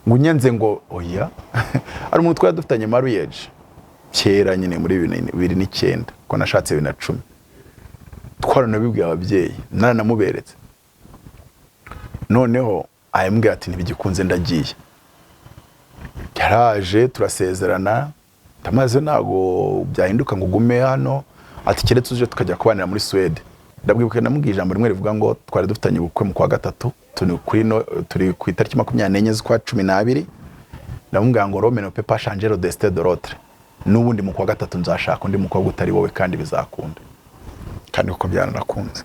Ngo unyanze, ngo oya. Hari umuntu twari dufitanye marriage kera nyine muri 2009, ko nashatse 2010. Twaranabibwiye ababyeyi, naranamuberetse. Noneho ayambwira ati: "Ntibigikunze, ndagiye." Yaraje turasezerana. Ndamaze, ntabwo byahinduka ngo ugume hano. Ati: "Keretse uje tukajya kubanira muri Suwede." Ndabwibuka namubwiye ijambo rimwe rivuga ngo twari dufitanye ubukwe mu kwa gatatu, turi kuri no, turi ku itariki 24 z'ukwa 12. Ndamubwira ngo: "L'homme ne peut pas changer le destin de l'autre. N'ubundi mu kwa gatatu nzashaka undi mukobwa utari wowe, kandi bizakunda." Kandi kuko byaranakunze,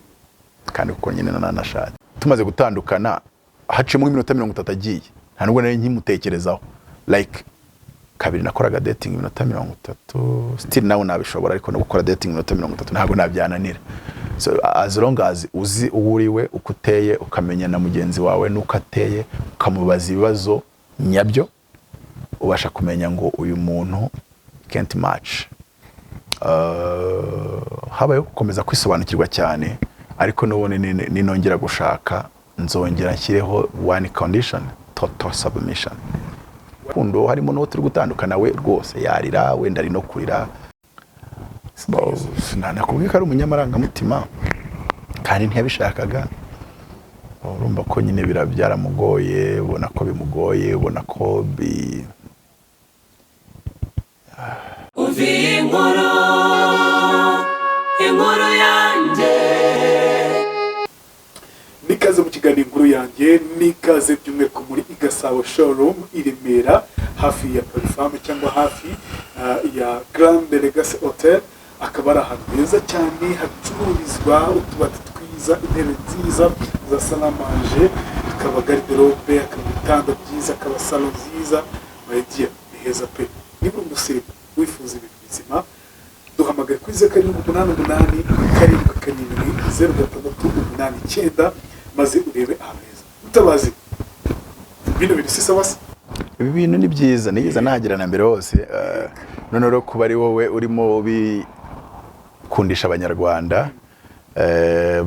kandi kuko nyine nanashatse. Tumaze gutandukana haciyemo iminota 30 agiye, nta nubwo nari nkimutekerezaho. Like kabiri nakoraga dating iminota 30, still nawe nabishobora, ariko no gukora dating iminota 30 ntabwo nabyananira. So as long as uzi uwo uriwe, uko uteye, ukamenya na mugenzi wawe n'uko ateye, ukamubaza ibibazo nyabyo, ubasha kumenya ngo uyu muntu can't match. Habayeho gukomeza kwisobanukirwa cyane, ariko n'ubundi ninongera gushaka nzongera nshyireho one condition: total submission. Rukundo harimo n'uwo turi gutandukana, we rwose yarira, wenda ari no kurira. Nakubwiye ko ari umunyamarangamutima kandi ntiyabishakaga. Urumva ko nyine byaramugoye, ubona ko bimugoye, ubona ko bi Umva iyi nkuru, inkuru yanjye. Nikaze mu kiganiro Inkuru Yanjye, nikaze by'umwihariko muri Igasabo Showroom i Remera, hafi ya Parifamu cyangwa hafi ya Grand Legacy Hotel. Akaba ari ahantu heza cyane hacururizwa utubati twiza, intebe nziza za salle à manger, hakaba garde-robe, hakaba ibitanda byiza, hakaba salon nziza. My dear, ni heza pe. Niba uri umusirimu wifuza ibintu bizima, duhamagare kuri 0788770689 maze urebe ahantu heza. Mutabazi, bino bintu si sawa se? Ibi bintu ni byiza, nigeze nahagera na mbere hose. None rero kuba ari wowe urimo ubikundisha abanyarwanda,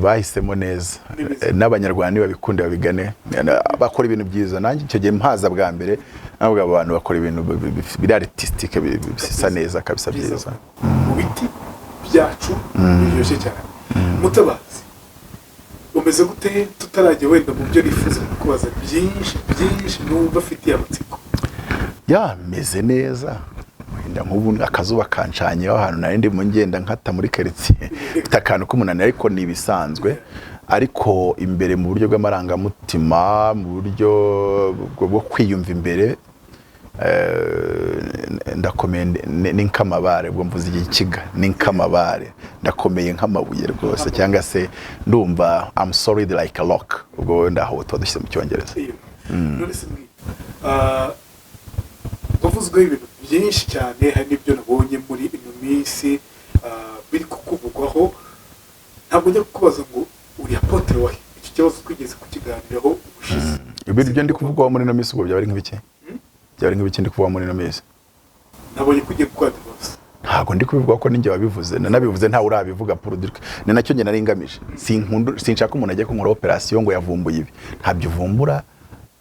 bahisemo neza. Ni bizima. N'abanyarwanda nibabikunde babigane, bakora ibintu byiza. Nanjye icyo gihe mpaza bwa mbere ntabwo abo bantu bakora ibintu biri artistique, bisa neza kabisa, byiza. Mu biti byacu biryoshye cyane. Mutabazi, umeze gute? Tutarajya wenda mu byo nifuza kukubaza byinshi byinshi numva afitiye amatsiko. Ya, meze neza. Wenda nk'ubu akazuba kancanyeho ahantu nari ndimo ngenda nkata muri quartier, mfite akantu k'umunaniro, ariko ni ibisanzwe. Ariko imbere mu buryo bw'amarangamutima, mu buryo bwo kwiyumva imbere, ndakomeye, ni nk'amabare. Ubwo mvuze igikiga, ni nk'amabare, ndakomeye nk'amabuye rwose, cyangwa se ndumva I'm solid like a rock. Ubwo wenda aho tuba dushyize mu Cyongereza. Iyo none se mbwira, wavuzweho ibintu byinshi cyane, hari n'ibyo nabonye muri ino minsi biri kukuvugwaho. Ntabwo njya kukubaza ngo uri apôtre wahe, icyo kibazo twigeze kukiganiraho ubushize. Ibintu byo ndi kuvugwaho muri ino minsi ubwo byaba ari nk'ibiki? Byaba ari nk'ibiki ndi kuvugwaho muri ino minsi? Nabonye ko ugiye gukora divorce. Ntabwo ndi kubivuga ko ninjye wabivuze, nanabivuze ntawe urabivuga public. Ni nacyo njye nari ngamije. Sinkunda, sinshaka umuntu ajya kunkora operation ngo yavumbuye ibi. Ntabyo uvumbura,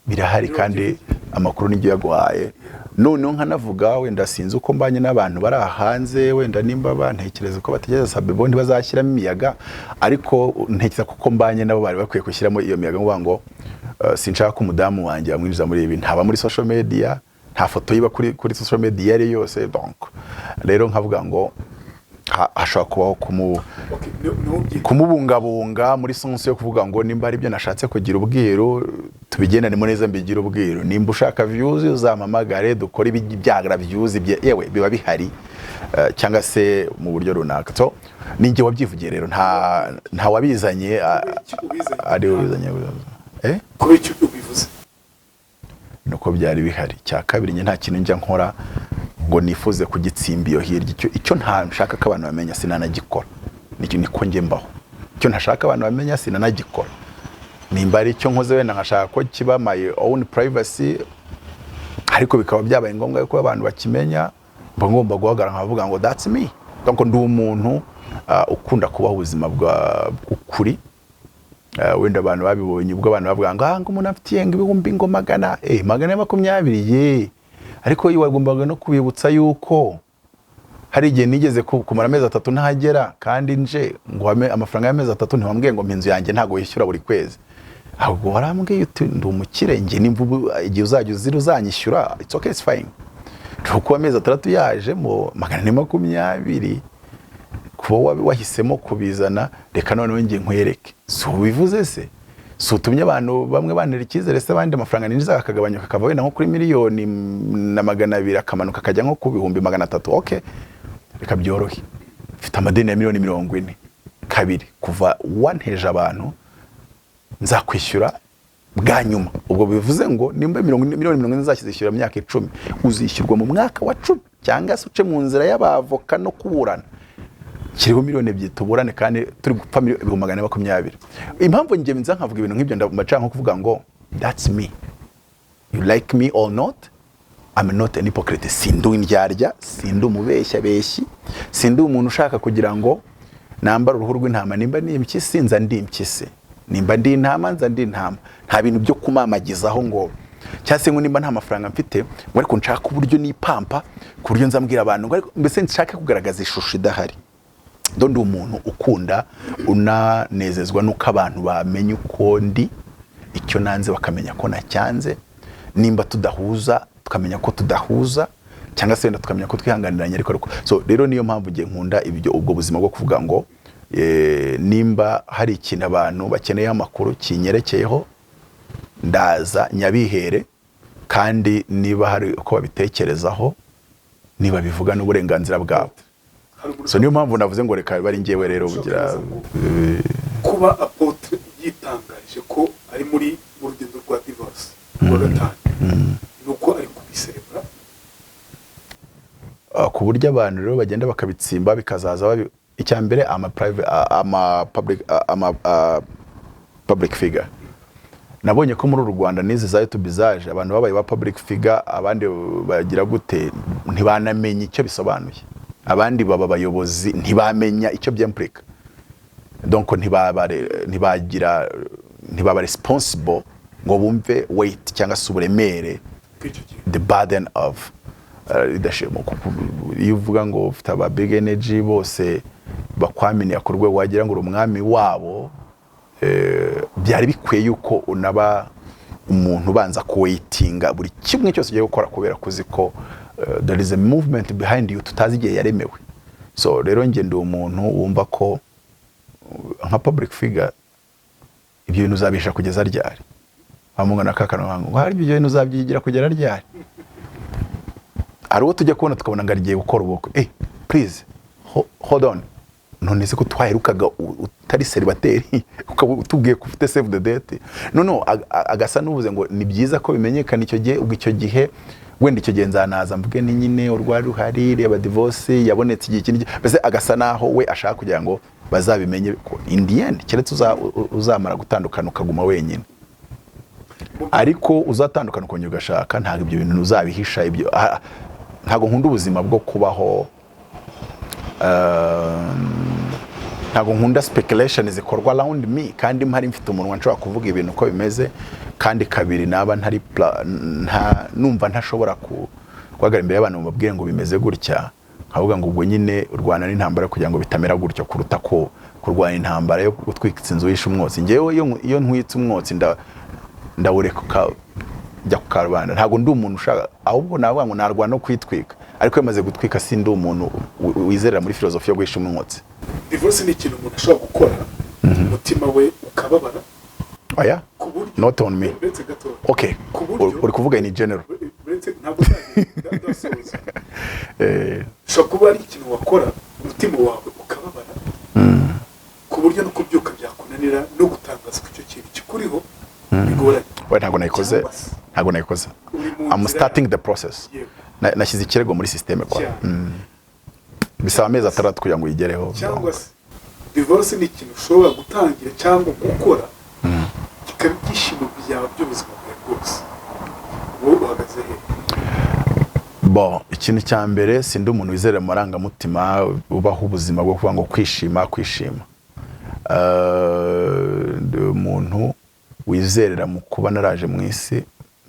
birahari, kandi amakuru nibyo yaguhaye. Noneho nkanavuga wenda sinzi uko mbanye n'abantu bari aha hanze, wenda nimba bantekereza ko batekereza Sabebo ntibazashyiramo imiyaga, ariko ntekereza ko uko mbanye nabo bari bakwiye gushyiramo iyo miyaga, ngo ngo sinshaka ko umudamu wanjye bamwinjiza muri ibi. Ntaba muri social media, nta foto yiba kuri social media iyo ari yo yose. Donc rero nkavuga ngo hashobora kubaho Okay, niwo ubyita. kumubungabunga muri sens yo kuvuga ngo nimba hari ibyo nashatse kugira ubwiru, tubigendanemo neza, mbigire ubwiru. Nimba ushaka views, uzampamagare dukore ibyagra views yewe biba bihari, cyangwa se mu buryo runaka. So ninjye wabyivugiye rero, nta wabizanye. Kubera iki ubizanye? Ari ubizanye, eh? Kubera icyo ubivuze? Nuko byari bihari. Cya kabiri, njye nta kintu njya nkora ngo nifuze kugitsimba iyo hirya. Icyo nta nshaka ko abantu bamenya sinanagikora. Nicyo niko njye mbaho. Icyo ntashaka abantu bamenya sinanagikora. Nimba ari icyo nkoze wenda nkashaka ko kiba my own privacy, ariko bikaba byabaye ngombwa ko abantu bakimenya, mba ngomba guhagarara nkavuga ngo that's me. Donc ndi umuntu ukunda kubaho ubuzima bw'ukuri. Wenda abantu babibonye ubwo abantu bavuga ngo ngo umuntu afitiye ngo ibihumbi ngo magana 420 ye, ariko wagombaga no kubibutsa yuko hari igihe nigeze kumara amezi 3 ntahagera, kandi nje ngo wame amafaranga y'amezi 3, ntiwambwiye ngo mpa inzu yanjye, ntabwo wishyura buri kwezi, ahubwo warambwiye uti ndi umukire njye, nimba ubu igihe uzajya uzira uzanyishyura, it's okay, it's fine. Kuko amezi 6 yajemo 420, kuba wahisemo kubizana, reka noneho njye nkwereke. Si ubivuze se? Si utumye abantu bamwe banira icyizere se, abandi amafaranga ninjiza akagabanyuka, akava wenda nko kuri 1,200,000 akamanuka akajya nko ku 300,000? Okay, reka byorohe, mfite amadeni ya miliyoni 40, kabiri kuva wanteje abantu, nzakwishyura bwa nyuma. Ubwo bivuze ngo nimba miliyoni 40 nzakizishyura mu myaka 10, uzishyurwa mu mwaka wa 10, cyangwa se uce mu nzira y'abavoka no kuburana. Kiriho miliyoni 2 tuburane, kandi turi gupfa 420,000. Impamvu njye nza nkavuga ibintu nk'ibyo, ndaca nko kuvuga ngo that's me, you like me or not, I'm not an hypocrite. Sindi indyarya, sindi umubeshyabeshyi, sindi umuntu ushaka kugira ngo nambare uruhu rw'intama. Nimba ndi impyisi, nza ndi impyisi, nimba ndi intama, nza ndi intama. Nta bintu byo kumamagizaho ngo cyangwa se ngo nimba nta mafaranga mfite ngo ariko nshaka uburyo nipampa ku buryo nzambwira abantu ngo ariko mbese nshake kugaragaza ishusho idahari. Ndo ndi umuntu ukunda, unanezezwa n'uko abantu bamenya uko ndi, icyo nanze bakamenya ko nacyanze, nimba tudahuza tukamenya ko tudahuza, cyangwa se wenda tukamenya ko twihanganiranye. Ariko so rero niyo mpamvu ngiye nkunda ibyo, ubwo buzima bwo kuvuga ngo nimba hari ikintu abantu bakeneye amakuru kinyerekeyeho, ndaza nyabihere, kandi niba hari uko babitekerezaho, niba bivuga n'uburenganzira bwabo. Hari umuntu So niyo mpamvu navuze ngo reka bari njyewe rero bugira. Kuba apôtre yitangaje ko ari mu rugendo rwa divorce rwa gatanu, ni uko ari kubiserebura? Ku buryo abantu rero bagenda bakabitsimba bikazaza icya mbere, ama private, ama public, ama public figure. Nabonye ko muri uru Rwanda n'izi za YouTube zaje, abantu babaye ba public figure, abandi bagira gute, ntibanamenya icyo bisobanuye, abandi baba abayobozi ntibamenya icyo byimplica, donc ntibagira, ntibaba responsible ngo bumve weight cyangwa se uburemere bw'icyo gihe, the burden of leadership. Iyo uvuga ngo ufite aba big energy bose bakwaminiya ku rwego wagira ngo uri umwami wabo, byari bikwiye yuko unaba umuntu ubanza kuwaitinga buri kimwe cyose ugiye gukora, kubera kuzi ko there is a movement behind you tutazi igihe yaremewe. So rero njye ndi umuntu wumva ko nka public figure ibyo bintu uzabisha kugeza ryari? Bamugana kakano ngo hari ibyo bintu uzabyigira kugera ryari? Hari uwo tujya kubona tukabona ngo agiye gukora ubukwe, please hold on, none se ko twaherukaga utari célibataire, ukaba utubwiye ko ufite save the date? No, agasa n'uvuze ngo ni byiza ko bimenyekana icyo gihe. Ubwo icyo gihe wenda icyo gihe nzanaza mvuge ni nyine urwari ruhari, reba divorce yabonetse igihe iki, mbese agasa naho we ashaka kugira ngo bazabimenye ko in the end, keretse uzamara gutandukana ukaguma wenyine, ariko uzatandukana ukongera ugashaka, ntabwo ibyo bintu uzabihisha. Ibyo ntabwo nkunda ubuzima bwo kubaho, ntabwo nkunda speculation zikorwa around me, kandi mpari mfite umunwa nshobora kuvuga ibintu uko bimeze. Kandi kabiri, naba ntari numva ntashobora guhagarara imbere y'abantu ngo mbabwire ngo bimeze gutya, nkavuga ngo ubwo nyine urwana n'intambara kugira ngo bitamera gutyo, kuruta ko kurwanya intambara yo gutwika inzu wishe umwotsi. Njyewe iyo ntwitse umwotsi ndawureka ukajya ku karubanda. Ntabwo ndi umuntu ushaka, ahubwo navuga ngo narwana no kwitwika, ariko iyo maze gutwika sindi umuntu wizerera muri filozofi yo guhisha umwotsi. Divorce ni ikintu umuntu ashobora gukora umutima we ukababara Oya. ku buryo Not on me. Uretse gato. Okay. Ku buryo Uri kuvuga in general. Uretse, ntabwo ndasoza. Ushobora kuba ari ikintu wakora umutima wawe ukababara ku buryo no kubyuka byakunanira, no gutangaza ko icyo kintu kikuriho bigoranye. We, ntabwo nayikoze. Cyangwa se Ntabwo nayikoze. uri mu I'm nzira starting the process. Yego. Nashyize ikirego muri système kwa Cyane. Bisaba amezi 6 kugira ngo uyigereho. Cyangwa se divorce ni ikintu ushobora gutangira cyangwa gukora kikaba ibyishimo byawe by'ubuzima bwawe bwose. Wowe uhagaze he? Bon, ikintu cya mbere, sindi umuntu wizera mu marangamutima, ubaho ubuzima bwo kuvuga ngo kwishima kwishima. Ndi umuntu wizerera mu kuba naraje mu isi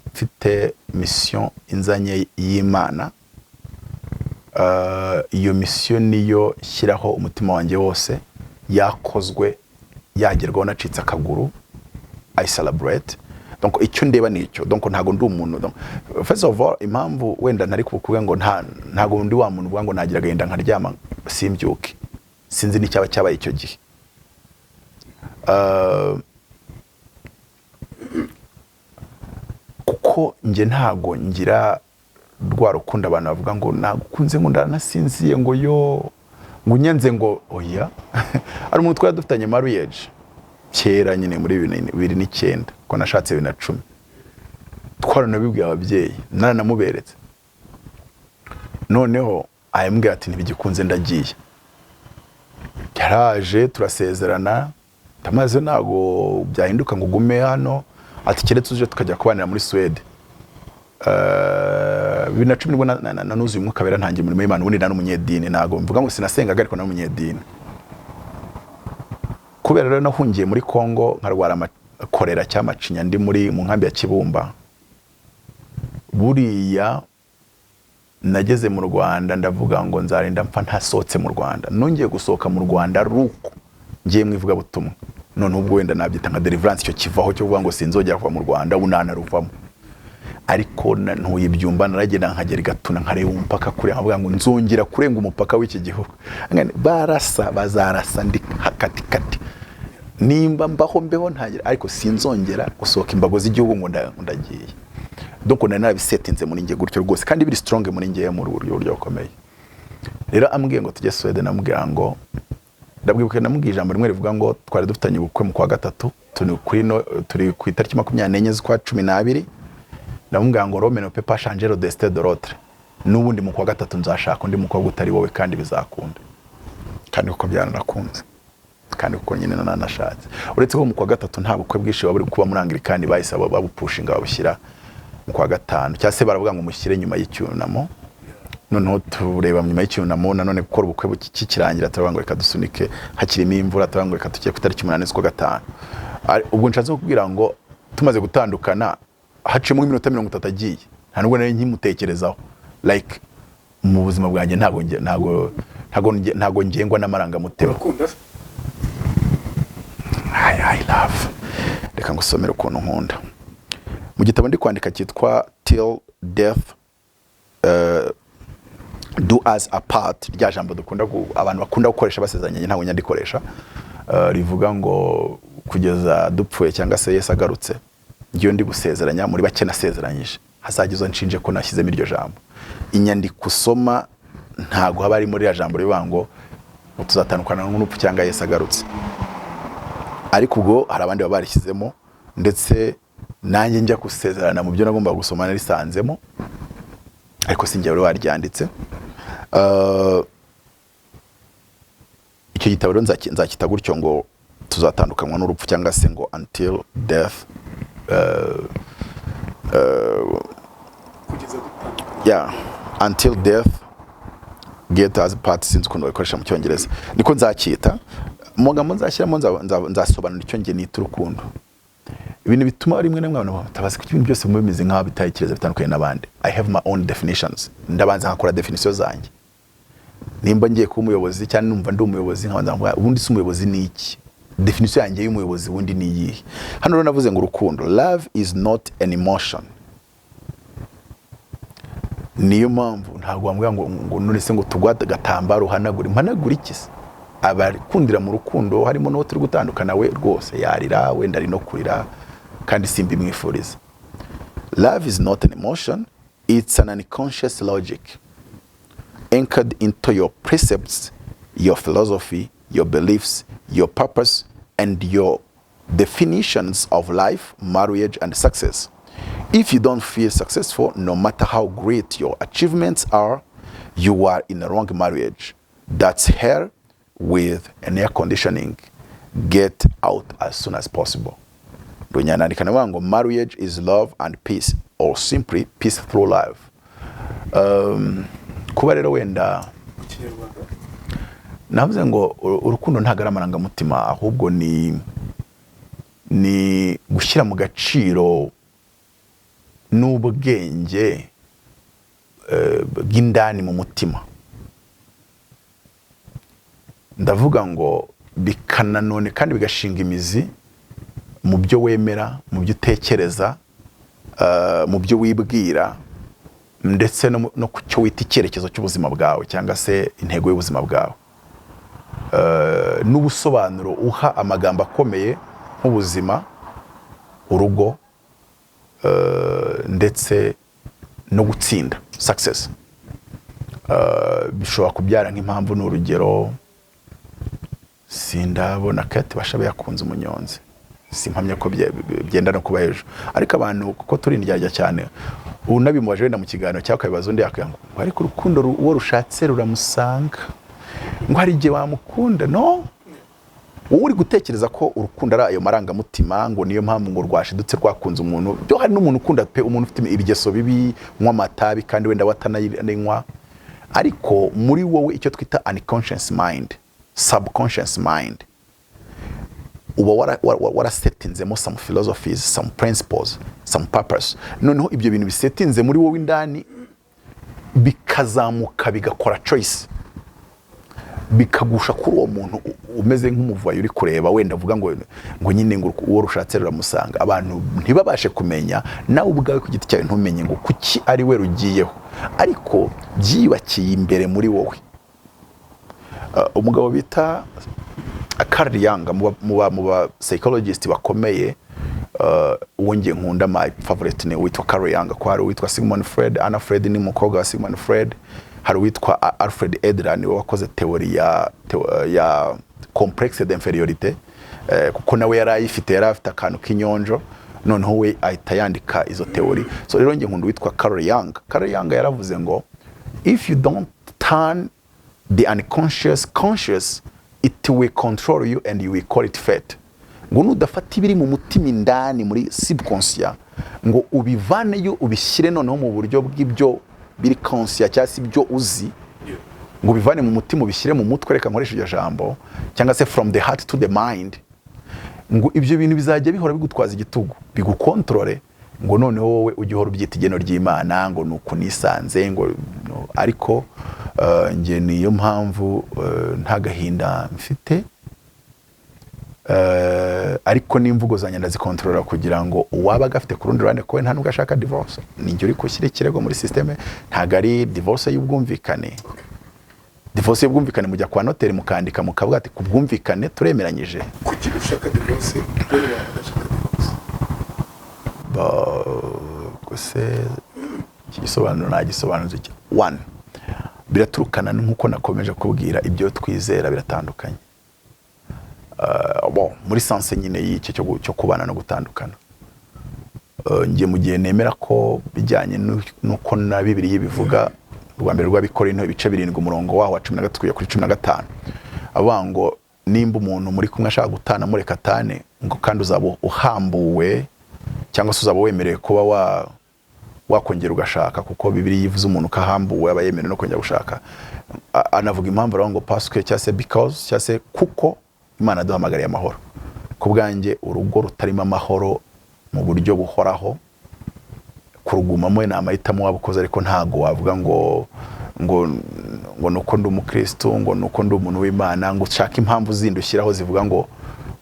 mfite mission inzanye y'Imana. Iyo mission niyo shyiraho umutima wanjye wose. Yakozwe, yagerwaho, nacitse akaguru, I celebrate. Donc icyo ndeba ni icyo. Donc ntago ndi umuntu, donc first of all, impamvu wenda ntari kuvuga ngo ntago ndi wa muntu uvuga ngo nagira agahinda nkaryama simbyuke, sinzi n'icyaba cyabaye icyo gihe. Kuko njye ntago ngira rwa rukundo abantu bavuga ngo nagukunze, ngo ndanasinziye, ngo yo ngo unyenze, ngo oya. Hari umuntu twari dufitanye marriage kera nyine muri 2009, ko nashatse 2010. Twaranabibwiye ababyeyi, naranamuberetse. Noneho ayambwira ati: "Ntibigikunze, ndagiye." Yaraje turasezerana. Ndamaze, ntabwo byahinduka ngo ugume hano, ati keretse uje tukajya kubanira muri Suwede. 2010 nibwo nanuzuye Umwuka Wera, ntangira umurimo w'Imana. Ubundi nari umunyedini, ntabwo mvuga ngo sinasengaga, ariko nari umunyedini. Kubera rero nahungiye muri Congo nkarwara korera cyamacinya ndi muri mu nkambi ya Kibumba, buriya nageze mu Rwanda ndavuga ngo nzarinda mpfa ntasohotse mu Rwanda. Nongeye gusohoka mu Rwanda ruko ngiye mu ivugabutumwa. None ubwo wenda nabyita nka deliverance, icyo kivaho cyo kuvuga ngo sinzongera kuva mu Rwanda, ubu nanaruvamo. Ariko ntuye ibyumba, naragenda nkagera i Gatuna, nkareba umupaka kure, nkavuga ngo nzongera kurenga umupaka w'iki gihugu. Barasa bazarasa ndi hakatikati, nimba mbaho mbeho ntagira, ariko sinzongera gusohoka imbago z'igihugu ngo ndagiye. Donc nari narabisetinze muri njye gutyo rwose, kandi biri strong muri njye mu buryo bukomeye. Rero ambwiye ngo tujye Suwede, namubwira ngo, ndabwibuka namubwiye ijambo rimwe rivuga ngo twari dufitanye ubukwe mu kwa gatatu, turi kuri no, turi ku itariki 24 z'ukwa 12, ndamubwira ngo: "L'homme ne peut pas changer le destin de l'autre. N'ubundi mu kwa gatatu nzashaka undi mukobwa utari wowe, kandi bizakunda." Kandi kuko byaranakunze, kandi kuko nyine nanashatse, uretse ko mu kwa gatatu nta bukwe bwinshi buba buri kuba muri Anglikani. Bahise babupushinga, babushyira mu kwa gatanu, cyangwa se baravuga ngo mushyire nyuma y'icyunamo. Noneho tureba nyuma y'icyunamo, nanone gukora ubukwe kikirangira, turavuga ngo reka dusunike, hakirimo imvura, turavuga ngo reka tujye ku itariki 8 z'ukwa gatanu. Ubwo nshatse kukubwira ngo tumaze gutandukana haciyemo iminota 30 agiye, nta nubwo nari nkimutekerezaho. Like mu buzima bwanjye ntabwo ngengwa n'amarangamutima. Urakunda se? I love. Reka ngusomere ukuntu nkunda mu gitabo ndi kwandika cyitwa "Till Death Do Us Apart". Rya jambo dukunda abantu bakunda gukoresha basezeranye, ntabwo nyandikoresha, rivuga ngo kugeza dupfuye cyangwa se Yesu agarutse. Ngiyo ndi gusezeranya, muri bake nasezeranyije, hazajya uza nshinje ko nashyizemo iryo jambo. Inyandiko usoma ntabwo haba harimo ririya jambo rivuga ngo tuzatandukana n'urupfu cyangwa Yesu agarutse, ariko ubwo hari abandi baba barishyizemo. Ndetse nanjye njya gusezerana, mu byo nagombaga gusoma narisanzemo, ariko sinjye wari waryanditse. Icyo gitabo rero nzakita gutyo ngo tuzatandukanywa n'urupfu, cyangwa se ngo until death Kugeza dutandukanye. Yeah, until death get us apart. Sinzi ukuntu babikoresha mu Cyongereza, niko nzacyita. Mu magambo nzashyiramo nzasobanura icyo njye nita urukundo. Ibintu bituma rimwe na rimwe abantu batabaza ko ibintu byose biba bimeze nk'aho bitekereza bitandukanye n'abandi. I have my own definitions. Ndabanza nkakora definition zanjye. Nimba ngiye kuba umuyobozi cyangwa numva ndi umuyobozi, nkabanza nkavuga: ubundi se umuyobozi ni iki? Definition yanjye y'umuyobozi ubundi ni iyihe? Hano rero navuze ngo urukundo, love is not an emotion. Niyo mpamvu ntabwo wambwira ngo none se ngo tugwate agatambaro uhanagure. Mpanagure iki se? Abakundira mu rukundo, harimo n'uwo turi gutandukana, we rwose yarira, wenda ari no kurira, kandi simbimwifuriza. Love is not an emotion, it's an unconscious logic anchored into your precepts, your philosophy, your beliefs, your purpose, and your definitions of life, marriage, and success. If you don't feel successful, no matter how great your achievements are, you are in the wrong marriage. That's hell with an air conditioning. Get out as soon as possible. Ndonyanandika navuga ngo marriage is love and peace, or simply peace through love. Kuba rero wenda Mu Kinyarwanda? Navuze ngo urukundo ntabwo ari amarangamutima, ahubwo ni gushyira mu gaciro n'ubwenge bw'indani mu mutima. Ndavuga ngo bikananone kandi bigashinga imizi mu byo wemera, mu byo utekereza, mu byo wibwira, ndetse no ku cyo wita icyerekezo cy'ubuzima bwawe cyangwa se intego y'ubuzima bwawe, n'ubusobanuro uha amagambo akomeye nk'ubuzima, urugo, ndetse no gutsinda, success. Bishobora kubyara nk'impamvu, ni urugero, sindabona Kate Bashabe yakunze umunyonzi, simpamya ko byenda no kuba hejuru. Ariko abantu, kuko turi indyarya cyane, unabimubaje wenda mu kiganiro cyangwa ukabibaza undi, yakubwira ngo ariko urukundo uwo rushatse ruramusanga, ngo hari igihe wamukunda. No wowe uri gutekereza ko urukundo ari ayo marangamutima, ngo niyo mpamvu ngo rwashidutse rwakunze umuntu. Byo hari n'umuntu ukunda pe umuntu ufite ibigeso bibi, unywa amatabi kandi wenda watananywa, ariko muri wowe, icyo twita unconscious mind, subconscious mind, uba warasetinzemo some philosophies, some principles, some purpose. Noneho ibyo bintu bisetinze muri wowe indani bikazamuka, bigakora choice, bikagusha kuri uwo muntu umeze nk'umuvayo uri kureba. Wenda avuga ngo nyine ngo uwo rushatse ruramusanga, abantu ntibabashe kumenya, nawe ubwawe ku giti cyawe ntumenye ngo kuki ari we rugiyeho, ariko byiyubakiye imbere muri wowe. Umugabo bita Carl Jung, mu ba psychologist bakomeye, uwo ngiye nkunda, my favorite, ni uwitwa Carl Jung, ko hari uwitwa Sigmund Freud, Anna Freud ni umukobwa wa Sigmund Freud, hari uwitwa Alfred Adler, niwe wakoze théorie ya complexe d'infériorité, kuko nawe yari ayifite, yari afite akantu k'inyonjo, noneho we ahita yandika izo théorie. So rero njye nkunda uwitwa Carl Jung. Carl Jung yaravuze ngo if you don't turn the unconscious conscious, it will control you and you will call it fate. Ngo nudafata ibiri mu mutima indani muri subconscious ngo ubivaneyo, ubishyire noneho mu buryo bw'ibyo biri conscious cyangwa se ibyo uzi, ngo ubivane mu mutima ubishyire mu mutwe, reka nkoreshe iryo jambo, cyangwa se from the heart to the mind, ngo ibyo bintu bizajya bihora bigutwaza igitugu, bigukontorore, ngo noneho wowe ujye uhora ubyita igeno ry'Imana, ngo ni uku nisanze, ngo no. Ariko njye niyo mpamvu nta gahinda mfite, ariko n'imvugo zanjye ndazikontorora kugira ngo uwaba agafite ku rundi ruhande, ko we nta nubwo ashaka divorce, ni njye uri gushyira ikirego muri système. Ntabwo ari divorce y'ubwumvikane. Divorce y'ubwumvikane mujya kwa noteri, mukandika, mukavuga ati ku bwumvikane turemeranyije. Kuki ushaka divorce, umugore wawe adashaka divorce? Gusa iki gisobanuro ntagisobanuzo one biraturukana nk'uko nakomeje kubwira, ibyo twizera biratandukanye. Bon, muri sens nyine y'icyo cyo kubana no gutandukana. Njye mu gihe nemera ko bijyanye n'uko na Bibiliya ibivuga, rwa mbere rw'Abikorinto ibice 7, umurongo waho wa 13 kugera kuri 15, avuga ngo nimba umuntu muri kumwe ashaka gutana, mureka atane, ngo kandi uzaba uhambuwe cyangwa se uzaba wemerewe kuba wakongera ugashaka, kuko Bibiliya ivuze umuntu ko ahambuwe aba yemerewe no kongera gushaka. Anavuga impamvu, aravuga ngo parce que cyangwa se because cyangwa se kuko Imana yaduhamagariye amahoro. Ku bwanjye, urugo rutarimo amahoro mu buryo buhoraho, kurugumamo ni amahitamo waba ukoze, ariko ntago wavuga ngo nuko ndi umukristo, ngo nuko ndi umuntu w'Imana, ngo ushake impamvu zindi ushyiraho zivuga ngo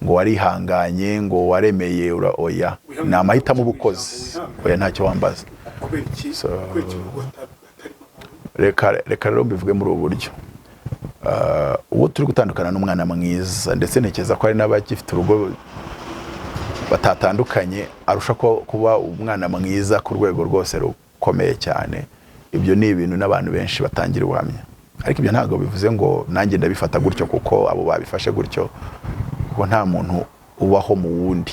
warihanganye, ngo waremeye oya, ni amahitamo uba ukoze. Oya, ntacyo wambaza. Kubera iki? Kubera iki urugo hatarimo amahoro? Reka rero mbivuge muri ubu buryo. Uwo turi gutandukana n'umwana mwiza, ndetse ntekereza ko hari n'abagifite urugo batatandukanye, arusha ko kuba umwana mwiza ku rwego rwose rukomeye cyane. Ibyo ni ibintu n'abantu benshi batangira ubuhamya, ariko ibyo ntabwo bivuze ngo nanjye ndabifata gutyo kuko abo babifashe gutyo, kuko nta muntu ubaho mu wundi.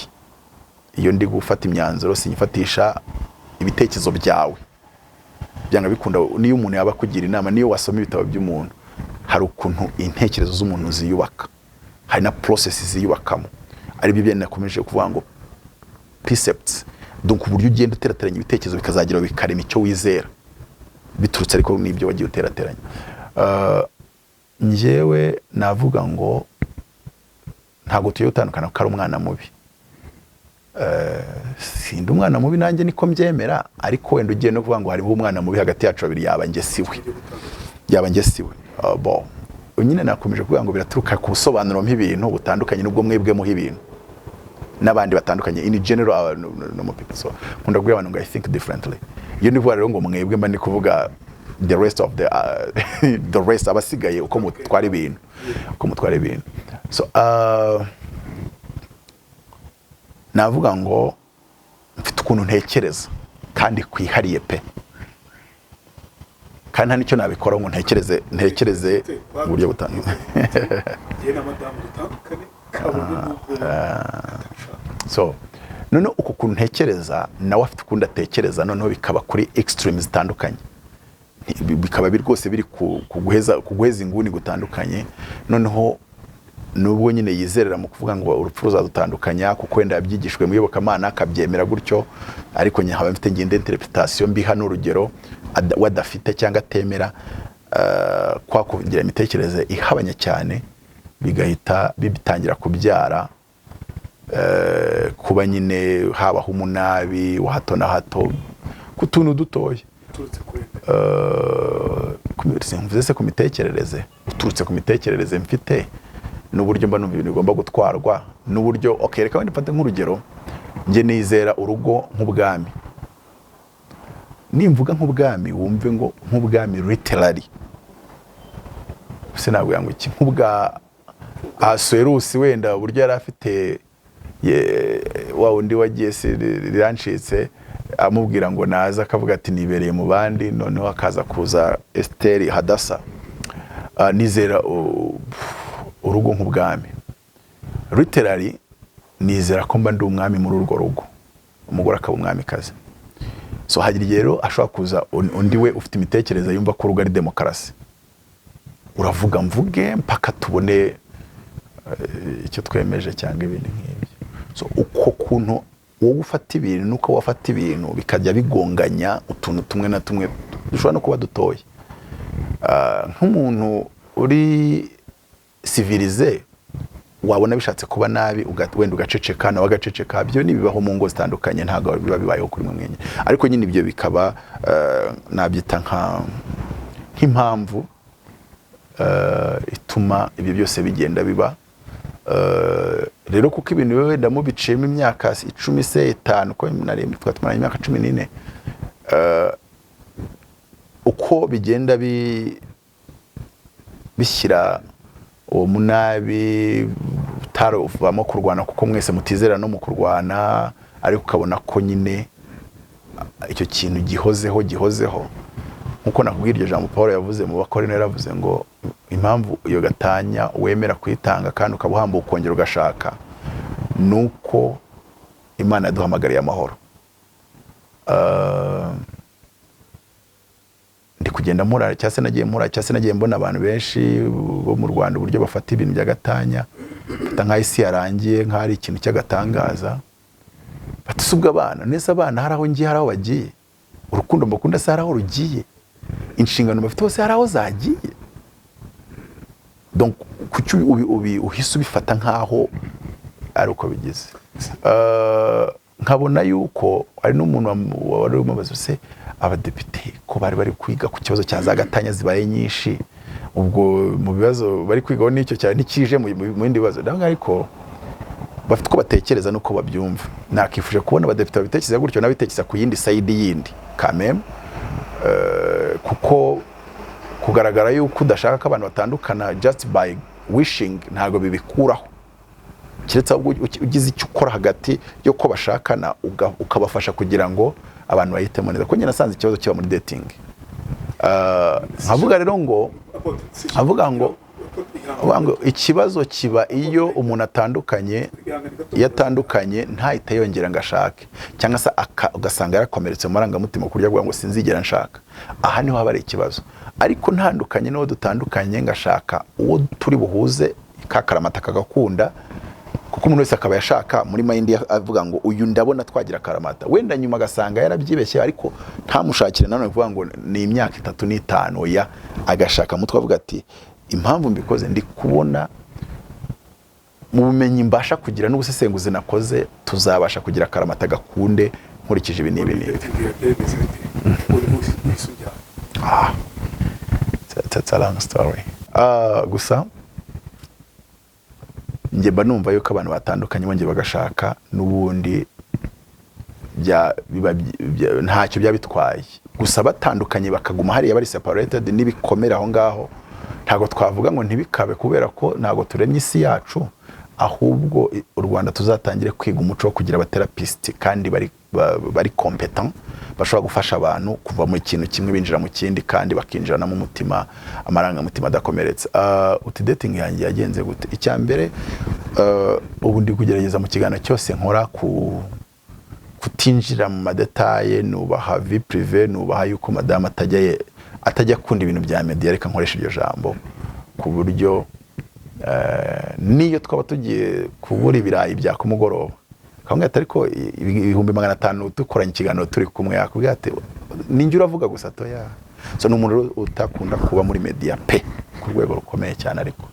Iyo ndi gufata imyanzuro, sinyifatisha ibitekerezo byawe. Byanga bikunda, niyo umuntu yaba akugira inama, niyo wasoma ibitabo by'umuntu, hari ukuntu intekerezo z'umuntu ziyubaka, hari na process ziyubakamo, aribyo byo nakomeje kuvuga ngo precepts, donc uburyo ugenda uterateranya ibitekerezo bikazagira bikarema icyo wizera, biturutse ariko n'ibyo wagiye uterateranya. Njyewe navuga ngo ntabwo tugiye gutandukana kuko ari umwana mubi. Sindi umwana mubi, nanjye niko mbyemera, ariko wenda ugiye no kuvuga ngo hariho umwana mubi hagati yacu babiri, yaba njye siwe. Tugiye gutandukana. Yaba njye siwe. Bon, nyine nakomeje kuvuga ngo biraturuka ku busobanuro nk'ibintu butandukanye n'ubwo mwebwe muha ibintu n'abandi batandukanye in general, no, no, people. So nkunda kubwira abantu ngo I think differently. Iyo ndi kuvuga rero ngo mwebwe, mba ndi kuvuga the rest of the rest, abasigaye, uko mutwara ibintu, uko mutwara ibintu. So navuga ngo mfite ukuntu ntekereza kandi kwihariye pe, kandi nta nicyo nabikora ngo ntekereze mu buryo butandukanye. Njye na madamu dutandukane kabone n'ubwo atabishaka. So noneho uku kuntu ntekereza, nawe afite ukundi atekereza, noneho bikaba kuri extreme zitandukanye. Bikaba biri rwose biri ku guheza inguni gutandukanye. Noneho nubwo nyine yizerera mu kuvuga ngo urupfu ruzadutandukanya, kuko wenda yabyigishijwe mu iyobokamana akabyemera gutyo, ariko nkaba mfite ngende interpretation mbiha n'urugero we adafite cyangwa atemera, kwa kugira imitekerereze ihabanye cyane bigahita bitangira kubyara kuba nyine habaho umunabi wa hato na hato ku tuntu dutoya. Uturutse kuri Mvuze se ku mitekerereze, uturutse ku mitekerereze mfite n'uburyo mba numva ibintu bigomba gutwarwa n'uburyo. Okay, reka wenda mfate nk'urugero. Njye nizera urugo nk'ubwami. Nimvuga nk'ubwami, wumve ngo nk'ubwami literally, se nabwo ngo iki, nk'ubwa Ahasuwerusi wenda, uburyo yari afite wa wundi wagiye se rirancitse, amubwira ngo naza, akavuga ati nibereye mu bandi, noneho akaza kuza Esiteri Hadasa. Nizera urugo nk'ubwami literally. Nizera ko mba ndi umwami muri urwo rugo, umugore akaba umwamikazi. So hagira igihe rero ashobora kuza undi we ufite imitekerereze yumva ko urugo ari demokarasi, uravuga mvuge mpaka tubone icyo twemeje cyangwa ibindi nk'ibyo. So uko kuntu wowe ufata ibintu nuko wafata ibintu bikajya bigonganya utuntu tumwe na tumwe dushobora no kuba dutoya. Nk'umuntu uri civilisé wabona bishatse kuba nabi, wenda ugaceceka, nawe agaceceka. Ibyo ni bibaho mu ngo zitandukanye, ntabwo biba bibayeho kuri mwe mwenyine, ariko nyine ibyo bikaba nabyita nk'impamvu ituma ibyo byose bigenda biba. Rero kuko ibintu biba wenda mubiciyemo imyaka 10 se 5, ko nari twatumaranye imyaka 14, uko bigenda bishyira uwo munabi utaruvamo kurwana, kuko mwese mutizera no mu kurwana, ariko ukabona ko nyine icyo kintu gihozeho gihozeho. Nkuko nakubwiye iryo jambo Paul yavuze mu Bakorinto, yaravuze ngo impamvu iyo gatanya wemera kuyitanga kandi ukaba uhambuka ukongera ugashaka, nuko Imana yaduhamagariye amahoro. Ndi kugenda mpura cyangwa se nagiye mpura cyangwa se nagiye mbona abantu benshi bo mu Rwanda, uburyo bafata ibintu by'agatanya, bafata nk'aho isi yarangiye, nk'aho ari ikintu cy'agatangaza. Bati si ubwo abana neza, abana hari aho ngiye, hari aho bagiye? Urukundo mbakunda se hari aho rugiye? Inshingano bafite hose hari aho zagiye? Donc kuki uhise ubifata nk'aho ari uko bigize? Nkabona yuko hari n'umuntu wari umubaza se abadepite ko bari bari kwiga ku kibazo cya za gatanya zibaye nyinshi, ubwo mu bibazo bari kwigaho n'icyo cyane ntikije mu bindi bibazo. Ndavuga ariko bafite uko batekereza n'uko babyumva. Nakifuje kubona abadepite babitekereza gutyo n'abitekereza ku yindi side yindi kameme, kuko kugaragara yuko udashaka ko abantu batandukana just by wishing ntabwo bibikuraho, keretse ahubwo ugize icyo ukora hagati yo ko bashakana, ukabafasha kugira ngo abantu bahitemo neza, kuko njye nasanze ikibazo kiba muri dating. Nkavuga rero ngo avuga ngo ikibazo kiba iyo umuntu atandukanye, iyo atandukanye ntahite yongera ngo ashake, cyangwa se ugasanga yarakomeretse mu marangamutima ku buryo avuga ngo sinzigera nshaka. Aha niho haba hari ikibazo. Ariko ntandukanye n'uwo dutandukanye, ngashaka uwo turi buhuze ka karamata kagakunda, kuko umuntu wese akaba yashaka muri mind ye avuga ngo uyu ndabona twagira akaramata, wenda nyuma agasanga yarabyibeshye, ariko ntamushakire nanone kuvuga ngo ni imyaka 3 n'5, oya, agashaka mutwe avuga ati Impamvu mbikoze, ndi kubona mu bumenyi mbasha kugira n'ubusesenguzi nakoze, tuzabasha kugira akaramata gakunde nkurikije ibi n'ibi n'ibi. Dating yawe bimeze bite uri wisujyana? Ah, it's a long story. Ah, gusa njye mba numva yuko abantu batandukanye bongeye bagashaka n'ubundi biba ntacyo byaba bitwaye. Gusa batandukanye bakaguma hariya bari separated n'ibikomere aho ngaho, ntabwo twavuga ngo ntibikabe, kubera ko ntabwo turemye isi yacu. Ahubwo u Rwanda tuzatangire kwiga umuco wo kugira abatherapist kandi bari competent, bashobora gufasha abantu kuva mu kintu kimwe binjira mu kindi, kandi bakinjiranamo umutima, amarangamutima adakomeretse. Uti dating yanjye yagenze gute? Icya mbere, ubu ndi kugerageza mu kiganiro cyose nkora ku kutinjira mu madétails. Nubaha vie privée, nubaha yuko madamu atajya akunda ibintu bya media, reka nkoresha iryo jambo, ku buryo niyo twaba tugiye kubura ibirayi bya kumugoroba, akamubwira ati: "Ariko 500,000 dukoranye ikiganiro turi kumwe?" Yakubwira ati: "Ninjye uravuga gusa toya." So ni umuntu rero utakunda kuba muri media pe, ku rwego rukomeye cyane. Ariko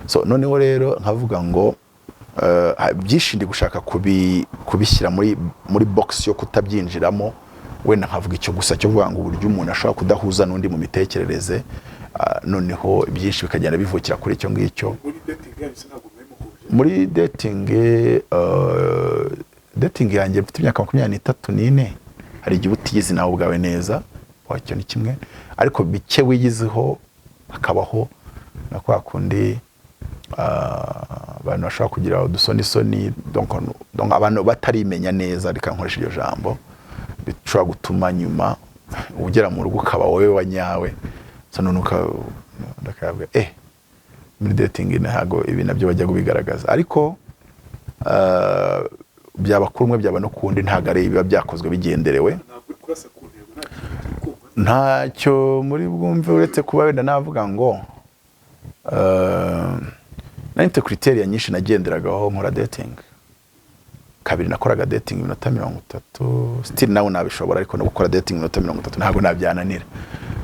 so noneho rero nkavuga ngo byinshi ndi gushaka kubishyira muri box yo kutabyinjiramo. Wenda nkavuga icyo gusa cyo kuvuga ngo uburyo umuntu ashobora kudahuza n'undi mu mitekerereze, noneho byinshi bikagenda bivukira kuri icyo ngicyo. Muri dating yanyu se ntabwo mwari muhuje? Muri dating yanjye mfite imyaka 34, hari igihe uba utiyizi nawe ubwawe neza, wacyo ni kimwe, ariko bike wiyiziho hakabaho na kwa kundi abantu bashobora kugira udusonisoni. Donc abantu batarimenya neza, reka nkoresha iryo jambo, bishobora gutuma nyuma ugera mu rugo ukaba wowe wa nyawe. So none ndakabwira muri dating ntabwo ibi nabyo bajya kubigaragaza, ariko byaba kuri umwe, byaba no ku wundi, ntabwo ari biba byakozwe bigenderewe. Ntabwo uri kurasa ku ntego, nta kintu turi kumva. Ntacyo muri bwumve, uretse kuba wenda navuga ngo nari mfite criteria nyinshi nagenderagaho nkora dating. Kabiri, nakoraga dating iminota 30. Still nawe nabishobora, ariko no gukora dating iminota 30 ntabwo nabyananira.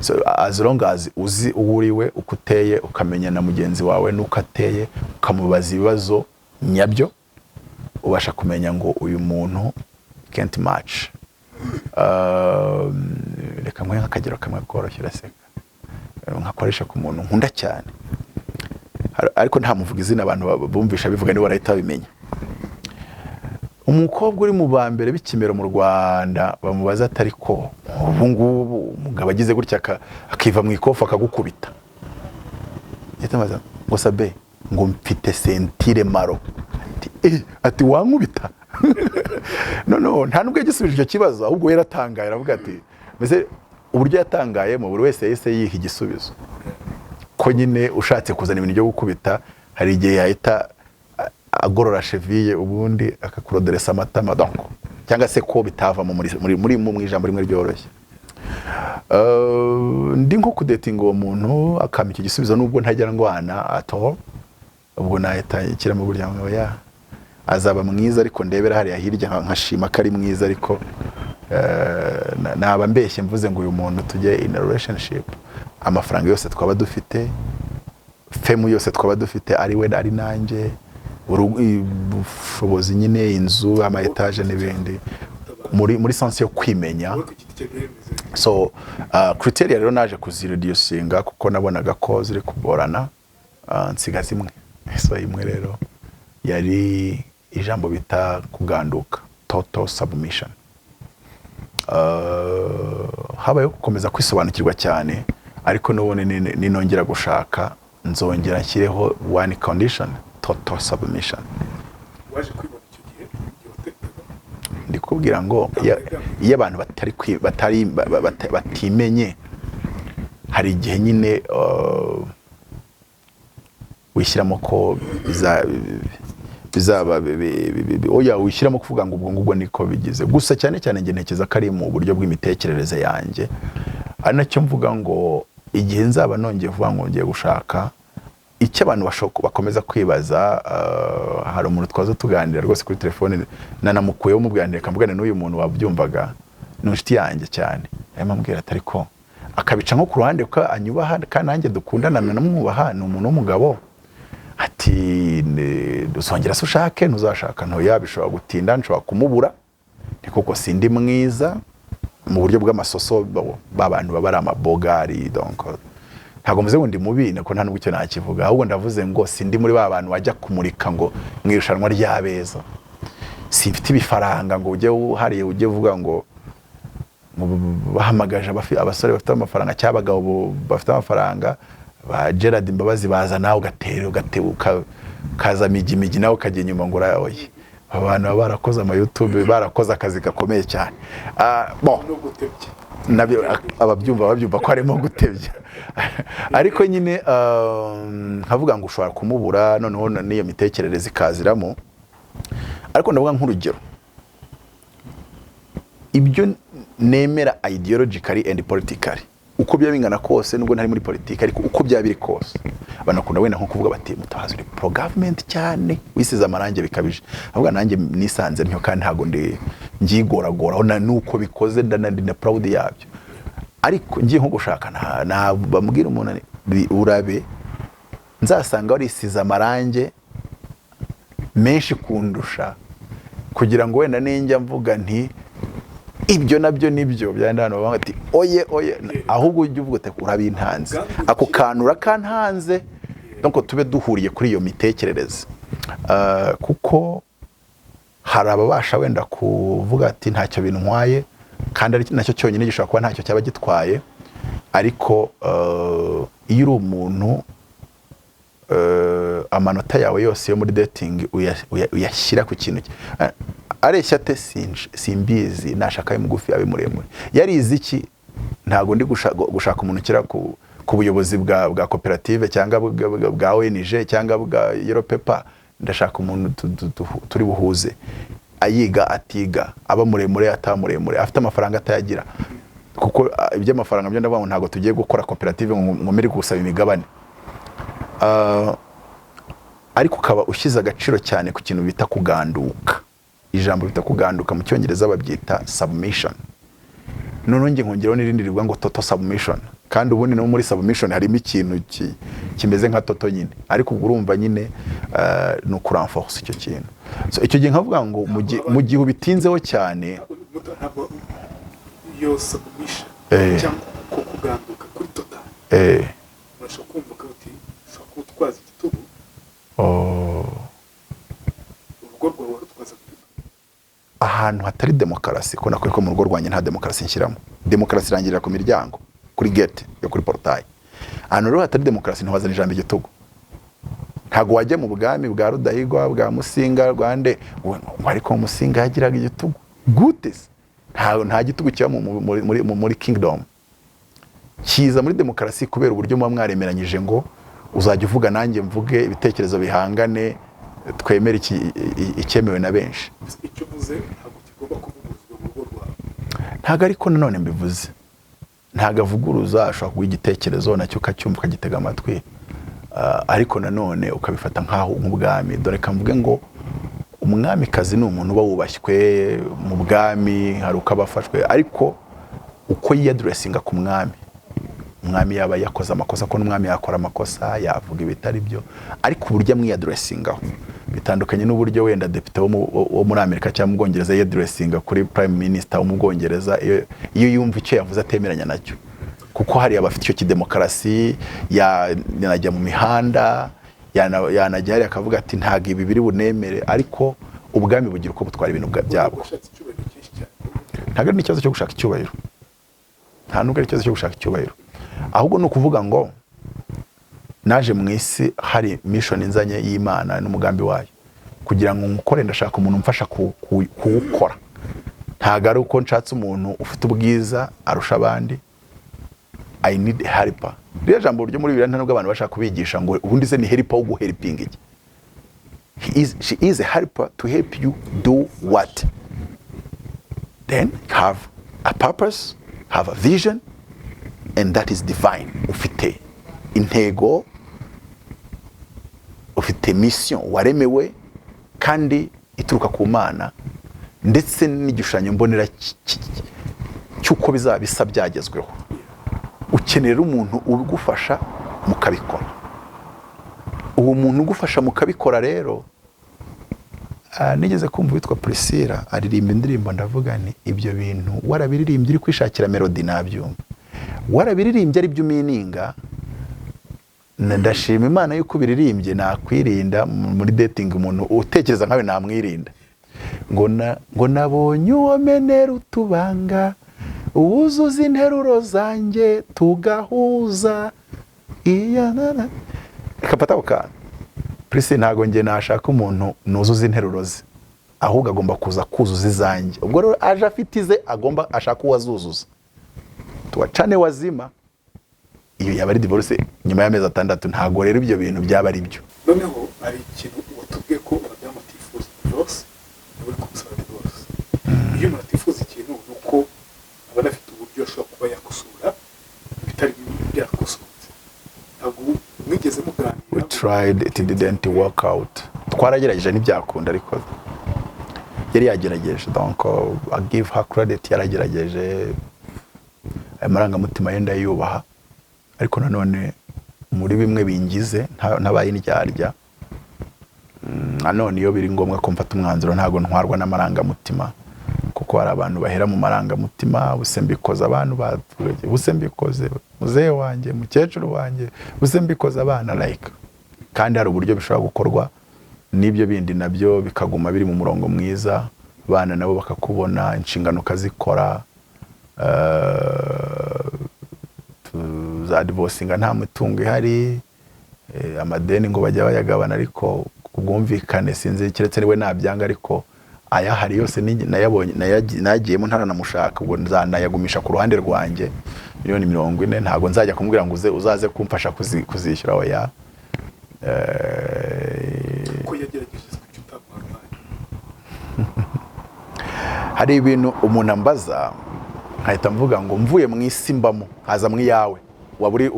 So as long as uzi uwo uriwe, uko uteye, ukamenya na mugenzi wawe n'uko ateye, ukamubaza ibibazo nyabyo, ubasha kumenya ngo uyu muntu can't match. Reka nguhe nk'akagero kamwe koroshye, uraseka, nkakoresha ku muntu nkunda cyane, ariko ntamuvuga izina. Abantu bumvisha bivuga nibo barahita babimenya. Umukobwa uri mu ba mbere b'ikimero mu Rwanda, bamubaza atari ko ubu ngubu umugabo agize gutya akiva mu ikofu akagukubita, yahita amubaza ngo: "Sabe," ngo, "mfite ceinture marron." Ati: "Eh," ati, "wankubita?" No nta nubwo yagisubije icyo kibazo, ahubwo we yaratangaye, aravuga ati, mbese uburyo yatangayemo, buri wese yahise yiha igisubizo ko nyine ushatse kuzana ibintu byo gukubita, hari igihe yahita agorora cheville, ubundi akakuroderesa amatama, donc cyangwa se ko bitavamo muri mu ijambo rimwe ryoroshye. Ndi nko kudatinga uwo muntu akampa icyo gisubizo, nubwo ntajya ndwana at all, ubwo nahita nshyiramo burya ngo ya azaba mwiza, ariko ndebera hariya hirya nkashima ko ari mwiza, ariko naba mbeshye mvuze ngo uyu muntu tujye in a relationship. Amafaranga yose twaba dufite, fame yose twaba dufite, ari we ari nanjye, ubushobozi nyine, inzu, ama étage n'ibindi, muri sense yo kwimenya. Wowe ku giti cyawe byari bimeze bite? So criteria rero naje kuzireducinga kuko nabonaga ko ziri kugorana, nsiga zimwe. So imwe rero yari ijambo bita kuganduka, total submission. Habayeho gukomeza kwisobanukirwa cyane, ariko n'ubundi ninongera gushaka nzongera nshyireho one condition: total submission. Waje kwibona icyo gihe, igihe watekerezaga? Ndi kubwira ngo iyo abantu batari batari batimenye, hari igihe nyine wishyiramo ko bizaba oya, wishyiramo kuvuga ngo ubwo ngubwo niko bigize. Gusa cyane cyane njye ntekereza ko ari mu buryo bw'imitekerereze yanjye, ari nacyo mvuga ngo igihe nzaba nongeye vuba ngo ngiye gushaka, icyo abantu bakomeza kwibaza, hari umuntu twaza tuganira rwose kuri telefone, nanamukuyeho mubwira, reka mvugane n'uyu muntu wabyumvaga, ni inshuti yanjye cyane, arimo ambwira ati: "Ariko Akabica nko ku ruhande kuko anyubaha kandi nanjye dukundana, namwubaha, ni umuntu w'umugabo. Ati: "Uzongera se ushake? Ntuzashaka?" Ntoya, bishobora gutinda, nshobora kumubura. Ni koko sindi mwiza mu buryo bw'amasoso, ba bantu baba ari amabogari. Donc ntabwo mvuze ngo ndi mubi, niko nta nubwo icyo nakivuga, ahubwo ndavuze ngo sindi muri ba bantu bajya kumurika ngo mu irushanwa ry'abeza. Simfite ibifaranga ngo ujye hariya ujye uvuga ngo bahamagaje abasore bafite amafaranga cyangwa abagabo bafite amafaranga ba Gerard Mbabazi, baza nawe ugatera ukaza migi migi, nawe ukajya inyuma ngo urayoye. Aba bantu baba barakoze ama YouTube, barakoze akazi gakomeye cyane. Bon, no gutebya. Nabyo ababyumva babyumva ko harimo gutebya, ariko nyine nkavuga ngo ushobora kumubura, noneho n'iyo mitekerereze ikaziramo. Ariko ndavuga nk'urugero, ibyo nemera ideologically and politically, uko byaba bingana kose, nubwo ntari muri politiki, ariko uko byaba biri kose, abantu bakunda wenda nko kuvuga bati: "Mutabazi, uri pro government cyane, wisize amarangi bikabije." Ahubwo nanjye nisanze ntyo, kandi ntabwo ndi ngigoragoraho na nuko bikoze, ndi na proud yabyo. Ariko ngiye nko gushaka, nta bambwira umuntu urabe nzasanga warisize amarangi menshi kundusha, kugira ngo wenda ninjya mvuga nti ibyo nabyo nibyo byandi, hano bavuga ati: "Oye, oye." Ahubwo ujye uvuga uti: "Urabintanze, ako kantu urakantanze." Donc tube duhuriye kuri iyo mitekerereze. Kuko hari ababasha wenda kuvuga ati: "Ntacyo bintwaye," kandi ari nacyo cyonyine gishobora kuba ntacyo cyaba gitwaye. Ariko iyo uri umuntu amanota yawe yose yo muri dating uyashyira ku kintu areshya ate, simbizi, nashaka abe mugufi, abe muremure, yarize iki, ntabwo ndi gushaka umuntu ukira ku buyobozi bwa koperative cyangwa bwa ONG cyangwa bwa Yellow Paper. Ndashaka umuntu turi buhuze, ayiga, atiga, aba muremure, ataba muremure, afite amafaranga, atayagira, kuko iby'amafaranga byo ndavuga ngo ntabwo tugiye gukora koperative ngo ngomere gusaba imigabane. Ariko ukaba ushyize agaciro cyane ku kintu bita kuganduka. Ijambo bita kuganduka mu Cyongereza babyita submission. Noneho njye nkongeraho n'irindi rivuga ngo total submission, kandi ubundi no muri submission harimo ikintu kimeze nka total nyine. Ariko ubwo urumva nyine ni ukurenforce icyo kintu. So icyo gihe nkavuga ngo mu gihe ubitinzeho cyane. Ntabwo iyo submission cyangwa uko kuganduka kuri total, urashobora kumva ko uti ushobora kuba utwaza igitugu, urugo rwawe warutwaza igitugu. Ahantu hatari demokarasi, ko nakwiye ko mu rugo rwanjye nta demokarasi nshyiramo. Demokarasi irangirira ku miryango, kuri gate yo kuri portail. Ahantu rero hatari demokarasi ntiwazana ijambo igitugu. Ntabwo wajya mu bwami bwa Rudahigwa, bwa Musinga, Rwande, ngo ariko Musinga yagiraga igitugu gute se? Nta gitugu kiba muri kingdom. Kiza muri demokarasi, kubera uburyo muba mwaremeranyije ngo uzajya uvuga nanjye mvuge, ibitekerezo bihangane, twemere icyemewe na benshi. Icyo uvuze ntabwo kigomba kuvuguruzwa mu rugo rwawe. Ntabwo, ariko nanone mbivuze, ntabwo avuguruza. Ashobora kuguha igitekerezo, nacyo ukacyumva, ukagitega amatwi. Ariko nanone ukabifata nk'aho nk'ubwami. Dore kamvuge ngo umwamikazi ni umuntu uba wubashywe mu bwami, hari uko aba afashwe, ariko uko yiyaddressinga ku mwami, umwami yaba yakoze amakosa, ko n'umwami yakora amakosa, yavuga ibitari byo, ariko uburyo amwiyaddressingaho bitandukanye n'uburyo wenda depite wo muri Amerika cyangwa mu Bwongereza yiyaddressinga kuri prime minister wo mu Bwongereza, iyo yumva icyo yavuze atemeranya nacyo, kuko hari abafite icyo kidemokarasi, yanajya mu mihanda, yanajya hariya akavuga ati: "Ntabwo ibi biri bunemere." Ariko ubwami bugira uko butwara ibintu byabwo. Washatse icyubahiro cyinshi cyane. Ntabwo ari n'ikibazo cyo gushaka icyubahiro, nta nubwo ari ikibazo cyo gushaka icyubahiro, ahubwo ni ukuvuga ngo naje mu isi hari mission nzanye y'Imana n'umugambi wayo kugira ngo nkukore. Ndashaka umuntu umfasha kuwukora. Ntabwo ari uko nshatse umuntu ufite ubwiza arusha abandi. I need a helper. Ririya jambo ryo muri Bibiliya, nta nubwo abantu bashaka kubigisha ngo ubundi se ni helper wo guhelpinga iki? She is a helper to help you do what? Then have a purpose, have a vision, and that is divine. Ufite intego, ufite mission waremewe kandi ituruka ku Mana, ndetse n'igishushanyo mbonera cy'uko bizaba bisa byagezweho. Ukenera umuntu ugufasha mukabikora. Uwo muntu ugufasha mukabikora rero, nigeze kumva witwa Priscilla aririmba indirimbo, ndavuga nti ibyo bintu warabiririmbye uri kwishakira melody nabyumva, warabiririmbye ari byo umininga. Ndashima Imana yuko ubiririmbye. Nakwirinda muri dating, umuntu utekereza nkawe namwirinda. Ngo nabonye uwo menera utubanga, uwuzuza interuro zanjye tugahuza iya na. Reka mfate ako kantu. Prisi, ntabwo njye nashaka umuntu nuzuza interuro ze, ahubwo agomba kuza kuzuza izanjye. Ubwo rero aje afite ize, agomba ashaka uwo azuzuza, tuwacane wazima. Iyo yaba ari divorce nyuma y'amezi 6. Ntabwo rero ibyo bintu byaba ari byo. Noneho hari ikintu watubwiye ko abadamu atifuza divorce, nawe uri kumusaba divorce. Iyo umuntu atifuza ikintu, ni uko aba anafite uburyo ashobora kuba yakosora ibitari byakosotse. Ntabwo mwigeze muganira? We tried, it didn't work out. Twaragerageje ntibyakunda, ariko yari yagerageje, donc I give her credit, yaragerageje. Aya marangamutima ye ndayubaha, ariko nanone muri bimwe bingize ntabaye indyarya. Nanone iyo biri ngombwa ko mfata umwanzuro, ntabwo ntwarwa n'amarangamutima, kuko hari abantu bahera mu marangamutima. Buse mbikoze abantu baturage, buse mbikoze muzehe wanjye, mukecuru wanjye, buse mbikoze abana, like, kandi hari uburyo bishobora gukorwa n'ibyo bindi nabyo bikaguma biri mu murongo mwiza, abana nabo bakakubona, inshingano ukazikora. Tuzadivosinga nta mitungo ihari, amadeni ngo bajya bayagabana, ariko ku bwumvikane, sinzi, keretse niwe nabyanga, ariko ayahari yose nayabonye, nayagiyemo ntaranamushaka. Ubwo nzanayagumisha ku ruhande rwanjye. Miliyoni 40 ntabwo nzajya kumubwira ngo uze uzaze kumfasha kuzishyura, oya. Ko yagerageje, kuki utamuha umwanya? Hari ibintu umuntu ambaza nkahita mvuga ngo mvuye mu isi mbamo nkaza mu iyawe, waba uri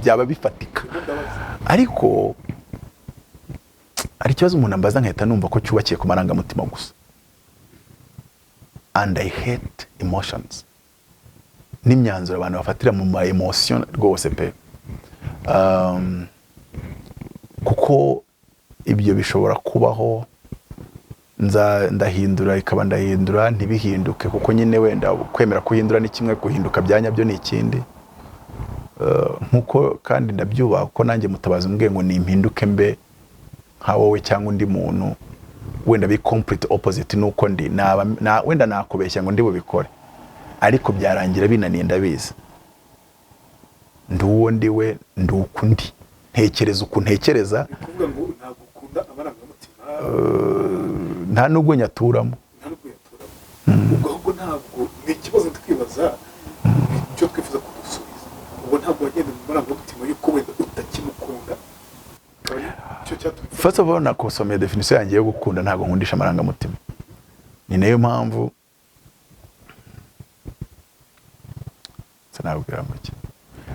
byaba bifatika. Ndimo ndabaza. Ariko hari ikibazo umuntu ambaza nkahita numva ko cyubakiye ku marangamutima gusa, and I hate emotions n'imyanzuro abantu bafatira mu ma emotion rwose pe. Kuko ibyo bishobora kubaho, nza ndahindura, ikaba ndahindura ntibihinduke, kuko nyine wenda kwemera kuhindura ni kimwe, guhinduka bya nyabyo ni ikindi. Nkuko kandi ndabyubaha, kuko nanjye Mutabazi umbwiye ngo nimpinduke mbe nka wowe cyangwa undi muntu wenda be complete opposite nuko ndi naba wenda nakubeshya ngo ndi bubikore, ariko byarangira binaniye. Ndabizi, ndi uwo ndi we, ndi uku ndi, ntekereza uku ntekereza. Ni ukuvuga ngo ntabwo ukunda amarangamutima? Nta nubwo nyaturamo. Nta nubwo yaturamo. Ubwo ahubwo ntabwo ni ikibazo twibaza, icyo twifuza kudusubiza. Ubwo ntabwo wagenda mu marangamutima y'uko wenda utakimukunda, akaba ari cyo cyatumye? First of all, nakosomeye definition yanjye yo gukunda. Ntabwo nkundisha amarangamutima, ni nayo mpamvu sinabwira muke.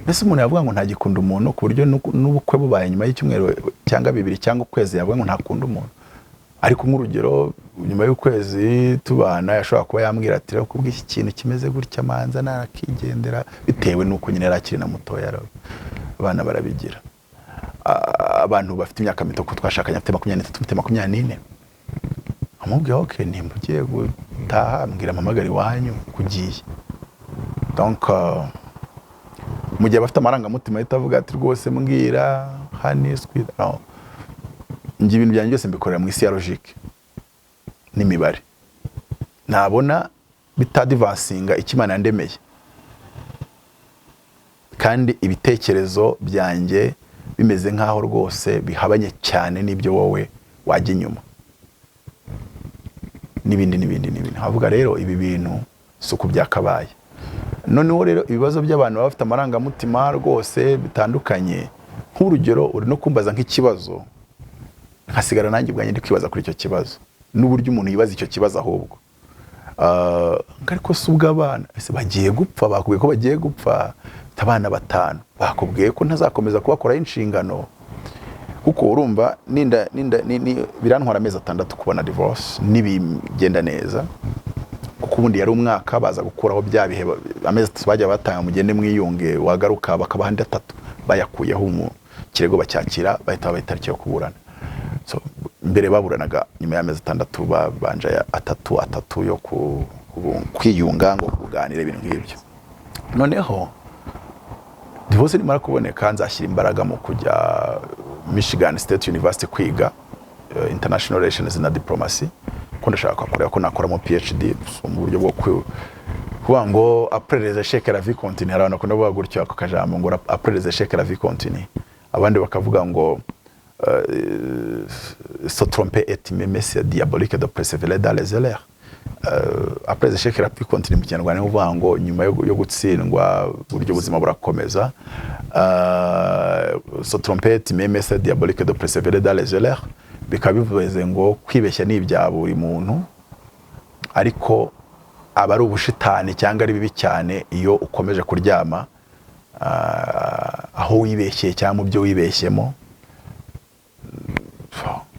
Mbese umuntu yavuga ngo ntagikunda umuntu ku buryo n'ubukwe bubaye nyuma y'icyumweru cyangwa 2 cyangwa ukwezi yavuga ngo ntakunda umuntu? Ariko nk'urugero, nyuma y'ukwezi tubana yashobora kuba yambwira ati rero kubw'iki kintu kimeze gutya manza narakigendera, bitewe n'uko nyine yari akiri na mutoya. Abana barabigira. Abantu bafite imyaka mito, ko twashakanye afite 23, mfite 24, amubwira ok, nimba ugiye gutaha mbwira mpamagare iwanyu kugiye. Donc mu gihe abafite amarangamutima ahita avuga ati rwose mbwira honey, sweet, no. Njye ibintu byanjye byose mbikorera mu isi ya logique n'imibare. Nabona bitadivansinga icyo Imana yandemeye, kandi ibitekerezo byanjye bimeze nk'aho rwose bihabanye cyane n'ibyo wowe wajya inyuma n'ibindi n'ibindi n'ibindi, nkavuga rero ibi bintu si uku byakabaye. Noneho rero ibibazo by'abantu baba bafite amarangamutima rwose bitandukanye, nk'urugero uri no kumbaza nk'ikibazo nkasigara nanjye ubwanjye ndi kwibaza kuri icyo kibazo n'uburyo umuntu yibaza icyo kibazo. Ahubwo ariko si ubw'abana, ese bagiye gupfa? Bakubwiye ko bagiye gupfa? Mfite abana batanu, bakubwiye ko ntazakomeza kubakoraho inshingano? Kuko urumva ninda ninda birantwara amezi 6 kubona divorce nibigenda neza, kuko Kuko ubundi yari umwaka, baza gukuraho bya bihe amezi 3 bajya batanga mugende mwiyunge, wagaruka bakabaha andi 3, bayakuyeho mu kirego bacyakira, bahita babaha itariki yo kuburana. So, mbere baburanaga nyuma y'amezi 6, babanje aya 3 3 yo kwiyunga, ngo kuganira, ibintu nk'ibyo. Noneho divorce nimara kuboneka, nzashyira imbaraga mu kujya Michigan State University kwiga international relations na diplomacy, ko ndashaka kureba ko nakoramo PhD. So, mu buryo bwo kuvuga ngo "après les échecs, la vie continue". Hari abantu bakunda kuvuga gutyo ako kajambo ngo "après les échecs, la vie continue", abandi bakavuga ngo "se tromper est même c'est diabolique de persévérer dans les erreurs". Après les échecs, la vie continue mu Kinyarwanda ni ukuvuga ngo nyuma yo gutsindwa, buryo ubuzima burakomeza. Se tromper est même c'est diabolique de persévérer dans les erreurs bikaba bivuze ngo kwibeshya ni ibya buri muntu, ariko aba ari ubushitani cyangwa ari bibi cyane iyo ukomeje kuryama aho wibeshyeye cyangwa mu byo wibeshyemo.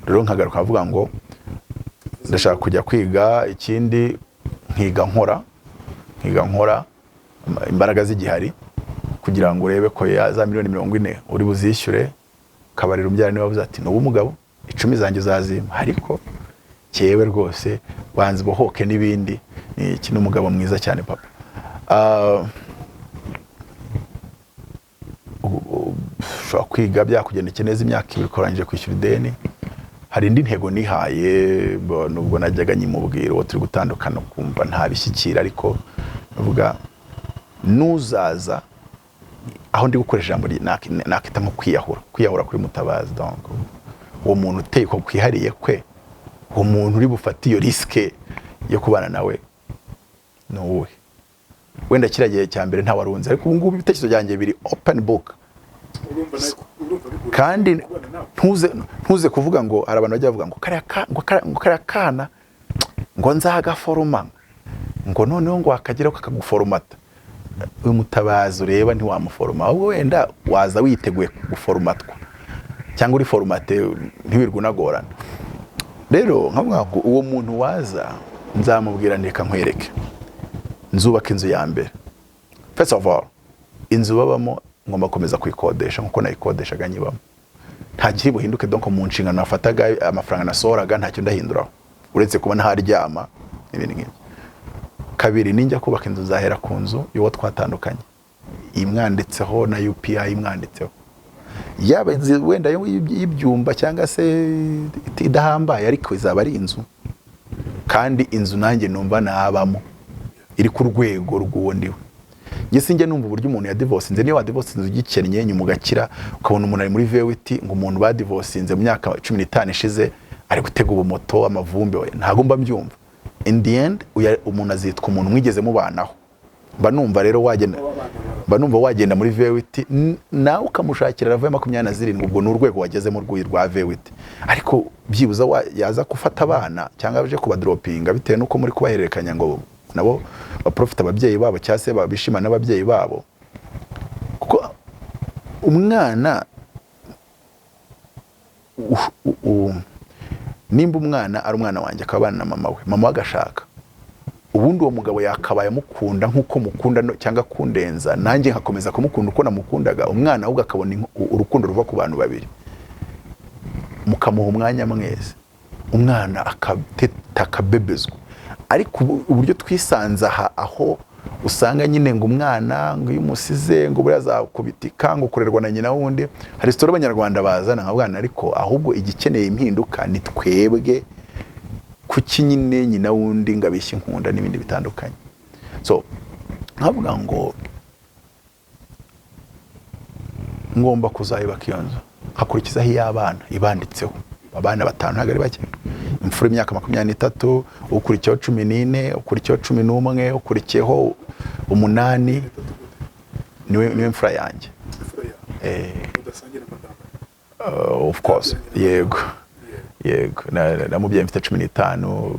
Rero nkagaruka avuga ngo ndashaka kujya kwiga, ikindi nkiga nkora imbaraga z'igihari, kugira ngo urebe ko ya za miliyoni 40 uri buzishyure. Kabarira umbyara niba avuze ati nubu umugabo 10 zanjye uzazimpa, ariko cyewe rwose banza ubohoke n'ibindi. Ni iki, ni umugabo mwiza cyane papa. Ushobora kwiga byakugendekeye neza, imyaka 2 ukarangije kwishyura ideni. Hari indi ntego nihaye, nubwo najyaga nyimubwira uwo turi gutandukana ukumva ntabishyikira, ariko ndavuga nuzaza aho ndi gukoresha ijambo nakita nko kwiyahura, kwiyahura kuri Mutabazi. Donc uwo muntu uteye uko kwihariye kwe, uwo muntu uri bufate iyo risque yo kubana nawe ni uwuhe? Wenda kiriya gihe cya mbere ntawarunze, ariko ubu ngubu ibitekerezo byanjye biri open book. Urumva nawe, urumva bigoye Kandi kubana nawe. ntuze kuvuga ngo hari abantu bajya bavuga ngo kariya kana ngo nzagaforoma, ngo noneho ngo wakageraho kakaguforomata. Uyu Mutabazi ureba ntiwamuforoma, ahubwo wenda waza witeguye guforomatwa cyangwa uri formaté, ntiwirwe unagorana. Rero nkavuga ngo uwo muntu waza nzamubwira ndeka nkwereke, nzubaka inzu ya mbere. First of all, inzu babamo ngomba gukomeza kuyikodesha nkuko nayikodeshaga nyibamo, nta kiri buhinduke. Donc mu nshingano nafataga, amafaranga nasohoraga, ntacyo ndahinduraho uretse kuba ntaryama n'ibindi nk'ibyo. Kabiri, ninjya kubaka inzu nzahera ku nzu y'uwo twatandukanye, imwanditseho na UPI imwanditseho, yaba inzu wenda y'ibyumba cyangwa se idahambaye, ariko izaba ari inzu, kandi inzu nanjye numva nabamo, iri ku rwego rw'uwo ndiwe. Njye sinjya numva uburyo umuntu yadivosinze, niyo wadivosinze ugikennye nyuma ugakira, ukabona umuntu ari muri V8, ngo umuntu badivosinze mu myaka 15 ishize ari gutega ubumoto amavumbi. Oya, ntabwo mba mbyumva. In the end umuntu azitwa umuntu mwigeze mubanaho. Mba numva rero wagenda, mba numva wagenda muri V8, nawe ukamushakira RAV4 27, ubwo ni urwego wagezemo rwa V8, ariko byibuze yaza gufata abana cyangwa aje kubadropinga, bitewe n'uko muri kubahererekanya, ngo nabo baprofita ababyeyi babo cyangwa se bishima n'ababyeyi babo, kuko umwana nimba umwana ari umwana wanjye akaba abana na mama we, mama we agashaka, ubundi uwo mugabo yakabaye amukunda nk'uko mukunda cyangwa akundenza, nanjye nkakomeza kumukunda uko namukundaga. Umwana ahubwo akabona urukundo ruva ku bantu babiri, mukamuha umwanya mwese, umwana akateta akabebezwa. Ariko uburyo twisanze aha, aho usanga nyine ngo umwana ngo iyo umusize ngo buriya azakubitika, ngo kurerwa na nyina wundi, hari story abanyarwanda bazana nka bwana, ariko ahubwo igikeneye impinduka ni twebwe. Kuki nyine nyina wundi ngo abishye inkunda n'ibindi bitandukanye? So nkavuga ngo ngomba kuzayubaka iyo nzu, nkakurikizaho iy'abana ibanditseho. Abana batanu ntabwo ari bake: imfura imyaka 23, ukurikiyeho 14, ukurikiyeho 11, ukurikiyeho 8. Niwe mfura yanjye. Imfura yawe? Eh. Udasangira madamu? Of course, yego. Namubyaye mfite 15,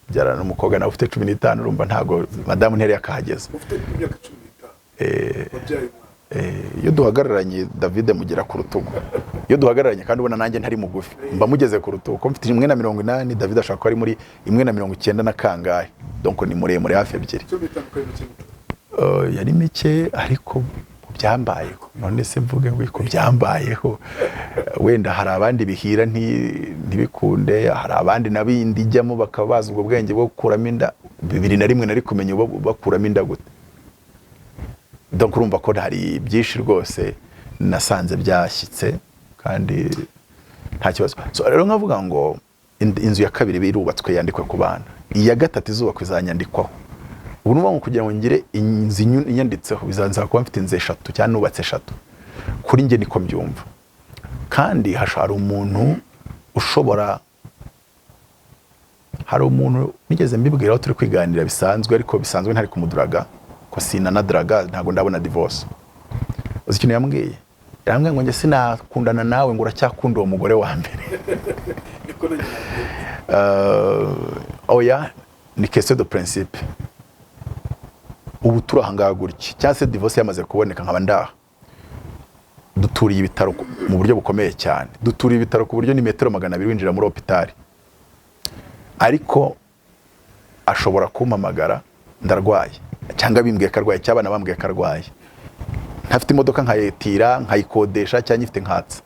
byarana n'umukobwa nawe ufite 15. Urumva ntabwo madamu ntiyari yakahageze. Ufite imyaka 15 wabyaye umwana? Iyo duhagararanye, David mugera ku rutugu. Iyo duhagararanye kandi ubona nanjye ntari mugufi, mba mugeze ku rutugu, ko mfite 1.80, David ashobora kuba ari muri 1.90 na kangahe, donc ni muremure hafi ebyiri. Icyo bitandukanye mike mito. Yari mike, ariko byambayeho. None se mvuge ngo ko byambayeho, wenda hari abandi bihira ntibikunde, hari abandi nabindi ijyamo bakaba bazi ubwo bwenge bwo gukuramo inda. 2001 nari kumenya ubu bakuramo inda gute. Donc urumva ko hari byinshi rwose nasanze byashyitse kandi nta kibazo. So rero nkavuga ngo inzu ya kabiri irubatswe, yandikwe ku bana, iya gatatu izubakwa izanyandikwaho. Ubu ni ukuvuga ngo kugira ngo ngire inzu inyanditseho bizansaba kuba mfite inzu eshatu cyangwa nubatse eshatu. Kuri njye niko mbyumva. Kandi hari umuntu ushobora, hari umuntu nigeze mbibwira aho turi kwiganira bisanzwe, ariko bisanzwe ntari kumuduraga, ko sinanaduraga, ntabwo ndabona divorce. Uzi ikintu yambwiye? Yarambwiye ngo njye sinakundana nawe, ngo uracyakunda uwo mugore wa mbere. Niko nanjye nabwiye. Oya, ni question de principe. Ubu turi ahangaha gutya, cyangwa se divorce yamaze kuboneka nkaba ndaha, duturiye ibitaro mu buryo bukomeye cyane. Duturiye ibitaro ku buryo ni metero 200 winjira muri hôpital, ariko ashobora kumpamagara ndarwaye, cyangwa bimbwiye ko arwaye, cyangwa abana bambwiye ko arwaye, ntafite imodoka nkayitira, nkayikodesha, cyangwa nyifite nkatsa,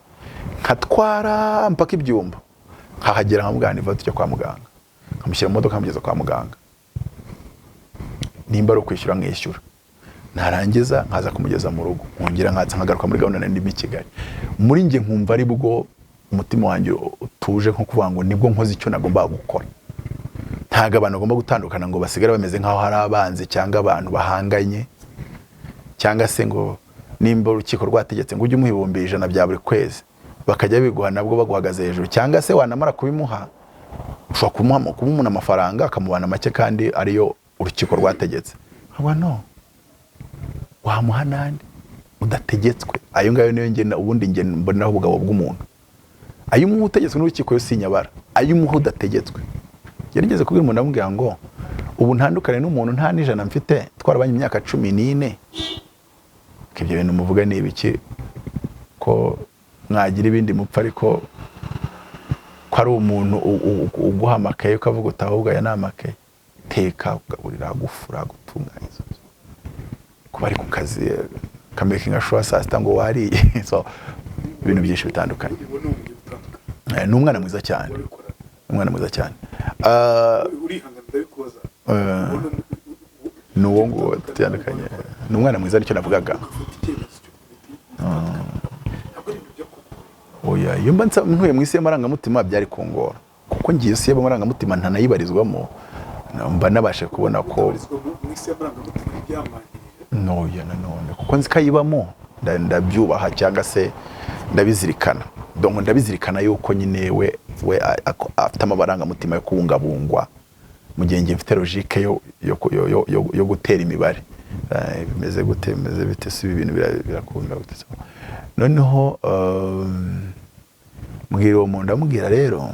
nkatwara mpaka ibyumba, nkahagera nkamubwira nti: "Va tujya kwa muganga." Nkamushyira mu modoka, nkamugeza kwa muganga, nimba ari ukwishyura nkishyura, narangiza nkaza kumugeza mu rugo, nkongera nkatsa nkagaruka muri gahunda nari ndimo i Kigali. Muri njye nkumva ari bwo umutima wanjye utuje, nko kuvuga ngo nibwo nkoze icyo nagombaga gukora. Ntabwo abantu bagomba gutandukana ngo basigare bameze nk'aho hari abanzi cyangwa abantu bahanganye, cyangwa se ngo nimba urukiko rwategetse ngo ujye umuha 100,000 bya buri kwezi, bakajya biguha nabwo baguhagaze hejuru, cyangwa se wanamara kubimuha, ushobora kumuha umuntu amafaranga akamubana make kandi ariyo urukiko rwategetse. Nkavuga no wamuha n'andi udategetswe. Ayo ngayo niyo ngena ubundi nge mboneraho ubugabo bw'umuntu. Ayo umuha utegetswe n'urukiko yo sinyabara, ayo umuha udategetswe. Yarigeze kubwira umuntu, amubwira ngo ubu ntandukane n'umuntu nta n'ijana mfite, twarabanye imyaka 14, ko ibyo bintu muvuga ni ibiki, ko mwagira ibindi mupfa, ariko ko ari umuntu uguha amakaye ukavuga uti ahubwo aya ni amakaye, teka, ugaburira, gufura, gutunganya, kuba ari ku kazi kamakinga sure saa sita ngo wariye. So ibintu byinshi bitandukanye. Ubu ni uburyo butandukanye. Ni umwana mwiza cyane. Wabikora. Umwana mwiza cyane. Urihangana, ndabikubaza. Ubona Ni uwo nguwo tutandukanye, ni umwana mwiza, nicyo navugaga. Ugafata icyemezo cyo kuvuga uti ntabwo ari ibintu byo kugora. Oya, iyo mba ntuye mu isi y'amarangamutima byari kungora, kuko ngiye isi y'amarangamutima ntanayibarizwamo, mba nabashe kubona ko Utabarizwa mu isi y'amarangamutima ntibyamangirije. Noya nanone kuko nzi ko ayibamo, ndabyubaha cyangwa se ndabizirikana. Donc ndabizirikana yuko nyine we afite amarangamutima yo kubungabungwa, mu gihe njye mfite logique yo gutera imibare. Bimeze gute, bimeze bite, si ibi bintu birakunda gute? So, noneho mbwira uwo muntu, ndamubwira rero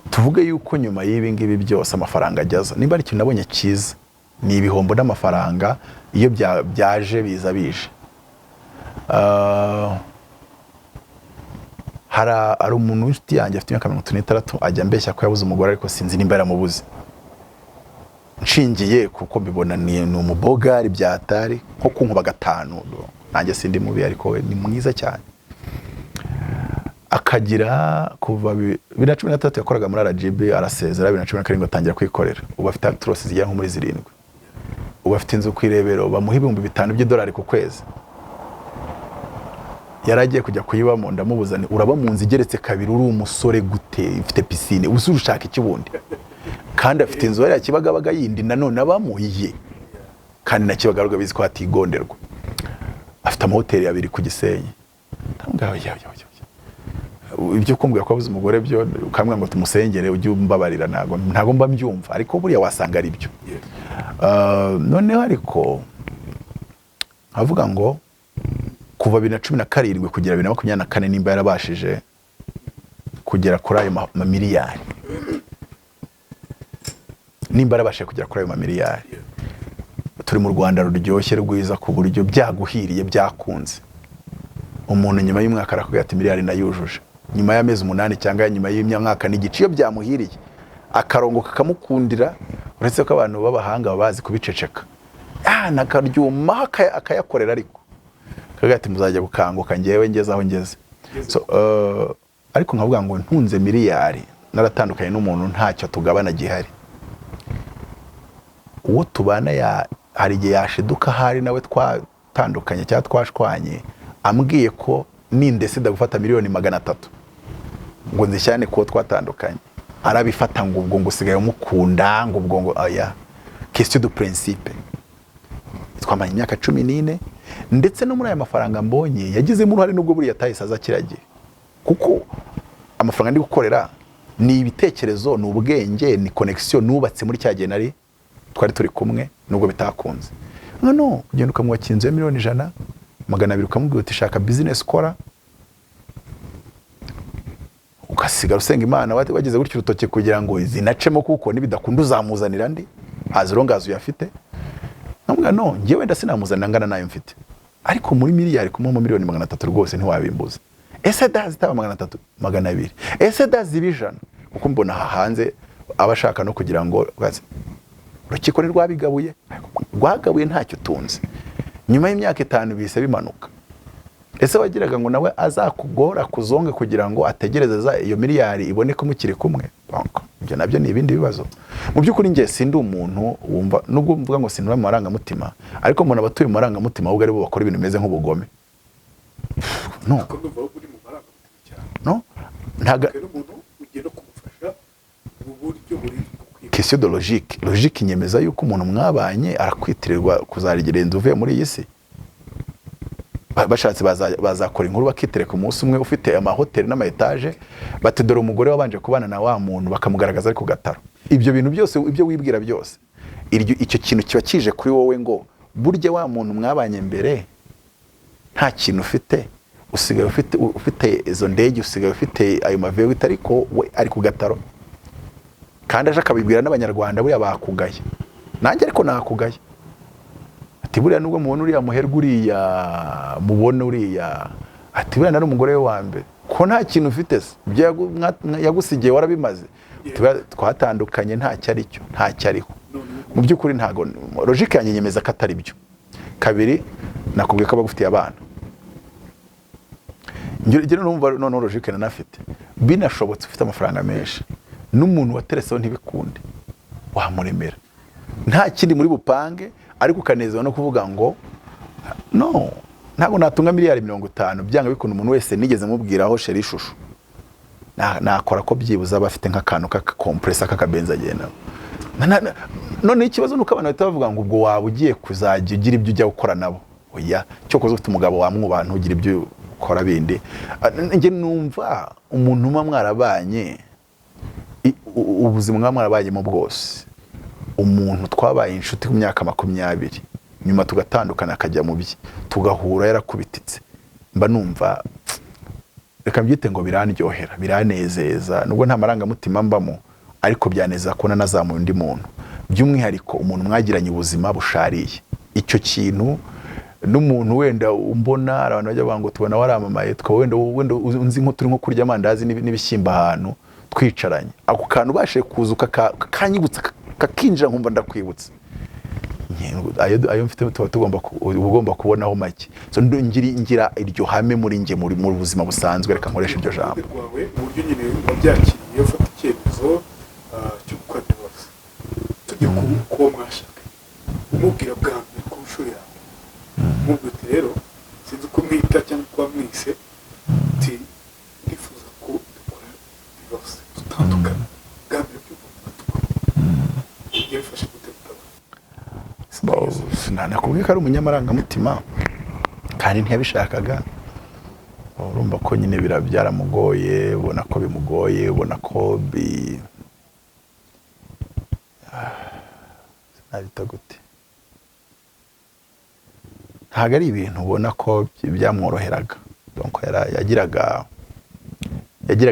tuvuge yuko nyuma y'ibi ngibi byose amafaranga ajyaza, nimba ari ikintu nabonye cyiza ni ibihombo n'amafaranga, iyo byaje biza bije. Hari umuntu w'inshuti yanjye afite imyaka 36, ajya ambeshya ko yabuze umugore, ariko sinzi nimba yaramubuze. Nshingiye kuko mbibona ni umubogari byatari nko kunkuba gatanu, nanjye sindi mubi, ariko we ni mwiza cyane. Akagira kuva 2013 yakoraga muri RGB, arasezera, 2017 atangira kwikorera. Ubu afite Actros zigera nko muri zirindwi, ubu afite inzu ku Irebero, bamuha 5,000 by'idolari ku kwezi. Yari agiye kujya kuyibamo, ndamubuza nti: "Uraba mu nzu igeretse kabiri uri umusore gute, ifite piscine, ubu se ushaka iki bundi?" Kandi afite inzu hariya Kibagabaga yindi nanone abamo ye, kandi na Kibagabaga bizi ko hatigonderwa. Afite amahoteli abiri ku Gisenyi. Ndamubwira: "Oya, oya, oya, oya. Ibyo kumbwira ko abuze umugore byo, ukambwira ngo tumusengere, ujye umbabarira, ntago mba mbyumva, ariko buriya wasanga ari byo." Noneho ariko avuga ngo kuva 2017 kugera 2024, nimba yarabashije kugera kuri ayo mamiliyari, nimba yarabashije kugera kuri ayo mamiliyari, turi mu Rwanda ruryoshye rwiza ku buryo byaguhiriye byakunze. Umuntu nyuma y'umwaka arakubwira ati miliyari nayujuje nyuma y'amezi 8 cyangwa nyuma y'imyaka n'igice, iyo byamuhiriye akarongo kakamukundira. Uretse ko abantu b'abahanga baba bazi kubiceceka, nakaryuma akayakorera, ariko akavuga ati muzajya gukanguka ngewe ngeze aho ngeze. So, ariko nkavuga ngo ntunze miliyari naratandukanye n'umuntu ntacyo tugabana gihari, uwo tubana hari igihe yashiduka ahari nawe twatandukanye cyangwa twashwanye, ambwiye ko nindesida gufata 300 miliyoni ngo nzishyane kuwo twatandukanye, arabifata ngo ubwo ngo usigaye umukunda, ngo ubwo ngo aya question de principe. Twamanye imyaka 14, ndetse no muri aya mafaranga mbonye yagizemo uruhare, nubwo buriya atahise aza kiriya gihe, kuko amafaranga ndi gukorera ni ibitekerezo, ni ubwenge, ni connection nubatse muri cya gihe nari twari turi kumwe, nubwo bitakunze. No ugenda ukamwubakira inzu ya 100 miliyoni, 200, ukamubwira uti shaka business ukora, ugasigara usenga Imana wagize gutyo urutoki kugira ngo zinacemo, kuko nibidakunda uzamuzanira andi as long as uyafite. Nkamubwira no njyewe wenda sinamuzanira angana nayo mfite, ariko muri miliyari kumuha 300 miliyoni rwose ntiwabimbuza. Ese da zitaba 300, 200, ese da ziba 100? Kuko mbona aha hanze aba ashaka no kugira ngo urukiko ntirwabigabuye, rwagabuye ntacyo utunze. Nyuma y'imyaka 5 bihise bimanuka. Ese wagiraga ngo nawe azakugora kuzonge kugira ngo ategereze iyo miliyari iboneke mukiri kumwe? Donc, ibyo nabyo ni ibindi bibazo. Mu by'ukuri njye sindi umuntu wumva, nubwo mvuga ngo sinura mu marangamutima, ariko mbona abatuye mu marangamutima ahubwo aribo bakora ibintu bimeze nk'ubugome. No. Ariko ndumva uri mu marangamutima cyane. No, ntago. Rero umuntu ugiye no kumufasha mu buryo buri bukwiye. Question de logique. Logique inyemeza yuko umuntu mwabanye arakwitirirwa kuzarigira inzu uvuye muri iyi si. Bashatse bazakora inkuru bakitereka umunsi umwe ufite amahoteli n'ama étages, bati dore umugore wabanje kubana na wa muntu, bakamugaragaza ari ku gataro. Ibyo bintu byose, ibyo wibwira byose, icyo kintu kiba kije kuri wowe ngo burya wa muntu mwabanye mbere nta kintu ufite, usigaye ufite izo ndege, usigaye ufite ayo mavewiti, ariko we ari ku gataro, kandi aje akabibwira n'Abanyarwanda. Buriya bakugaye, nanjye ariko nakugaye, ati buriya nubwo mubona uriya muherwe, uriya mubona uriya, ati buriya nari umugore we wa mbere, ko nta kintu ufite se? Ibyo yagusigiye warabimaze. Ati buriya twatandukanye ntacyo ari cyo, ntacyo ariho. Mu by'ukuri ntago logique yanjye nyemeza ko atari byo. Kabiri, nakubwiye ko abagufitiye abana. Njye numva noneho logique nanafite, binashobotse ufite amafaranga menshi n'umuntu watereseho ntibikunde, wamuremera nta kindi muri bupange, ariko ukanezerwa no kuvuga ngo no ntabwo natunga 50 miliyari, byanga bikunda umuntu wese nigeze mubwiraho chéri, chouchou, nakora ko byibuze aba afite nk'akantu k'akakompresa k'akabenzi agenda. None ikibazo ni uko abantu bahita bavuga ngo ubwo waba ugiye kuzajya ugira ibyo ujya gukora nabo. Oya, cyokoze ufite umugabo wamwubaha ntugire ibyo ukora bindi. Njye numva umuntu muba mwarabanye ubuzima muba mwarabayemo bwose, umuntu twabaye inshuti ku myaka 20, nyuma tugatandukana akajya mu bye, tugahura yarakubititse, mba numva reka mbyite ngo birandyohera, biranezeza, nubwo nta marangamutima mbamo, ariko byanezeza kubona nazamuye undi muntu, by'umwihariko umuntu mwagiranye ubuzima bushariye. Icyo kintu n'umuntu wenda umbona, hari abantu bajya bavuga ngo tubona waramamaye, tukaba wenda unzi nko turi nko kurya amandazi n'ibishyimbo ahantu twicaranye, ako kantu ubashije kuza kakanyibutsa, kakinjira nkumva ndakwibutsa. Ayo mfite tuba tugomba uba ugomba kubonaho make. So ngira iryo hame muri njye mu buzima busanzwe, reka nkoreshe iryo jambo. Uruhande rwawe, uburyo nyine wabyakiriye ufata icyemezo cyo gukora divorce, tujye ku kuwo mwashakanye, umubwira bwa mbere ku nshuro yawe, umubwira uti rero sinzi uko mwita cyangwa uko wamwise, uti ndifuza ko dukora divorce, dutandukana, bwa mbere byumva mu matwi, yabifashe gute, Mutabara? Nakubwiye ko ari umunyamarangamutima kandi ntiyabishakaga. Urumva ko nyine byaramugoye, ubona ko bimugoye, ubona ko bi nabita gute, ntabwo ari ibintu ubona ko byamworoheraga. Donc yagiraga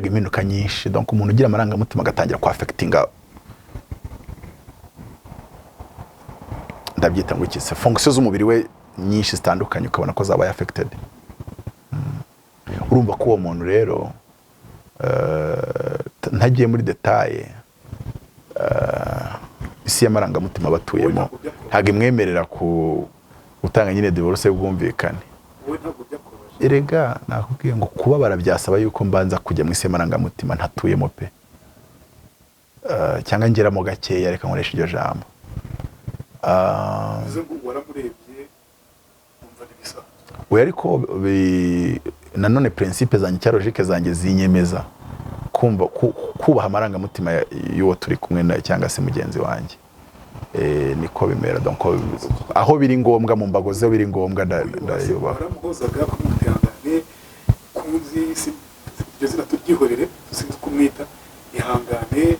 impinduka nyinshi. Donc umuntu ugira amarangamutima agatangira kwaffectinga, ndabyita ngo iki se, fonction z'umubiri we nyinshi zitandukanye, ukabona ko zabaye affected. Urumva ko uwo muntu rero, ntagiye muri détails, isi y'amarangamutima batuyemo ntabwo imwemerera ku gutanga nyine divorce y'ubwumvikane. Wowe ntabwo byakubabaje? Erega nakubwiye ngo kubabara byasaba yuko mbanza kujya mu isi y'amarangamutima ntatuyemo pe. Cyangwa ngeramo gakeya, reka nkoresha iryo jambo. Bivuze ngo waramurebye wumva n'ibisanzwe? Oya, ariko nanone principe zanjye cyangwa logique zanjye zinyemeza kumva kubaha amarangamutima y'uwo turi kumwe na cyangwa se mugenzi wanjye. Niko bimera. Donc aho biri ngombwa, mu mbago ze biri ngombwa, ndayubaha. Waramuhozaga kumutihangane kunzi iryo zina turyihorere, sinzi kumwita, ihangane,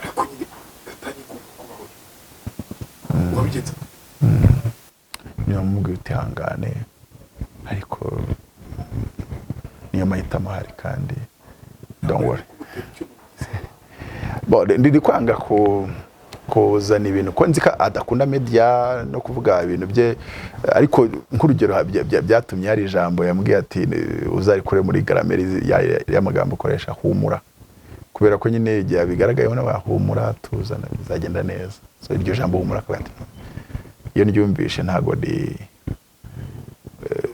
ariko nyine gatanya igomba kubaho, wabigenza? Niyo mubwira uti ihangane, ariko niyo mahitamo ahari, kandi don't worry. Kumutera icyuma mu gisebe. Bo, ndi kwanga kuzana ibintu ko nzi ko adakunda media no kuvuga ibintu bye, ariko nk'urugero byatumye hari ijambo yambwiye ati uzarikure muri grammaire y'amagambo ukoresha, humura, kubera ko nyine igihe bigaragayeho n'abahumura tuzana bizagenda neza. So iryo jambo humura akaba ati iyo ndyumvishe ntago ndi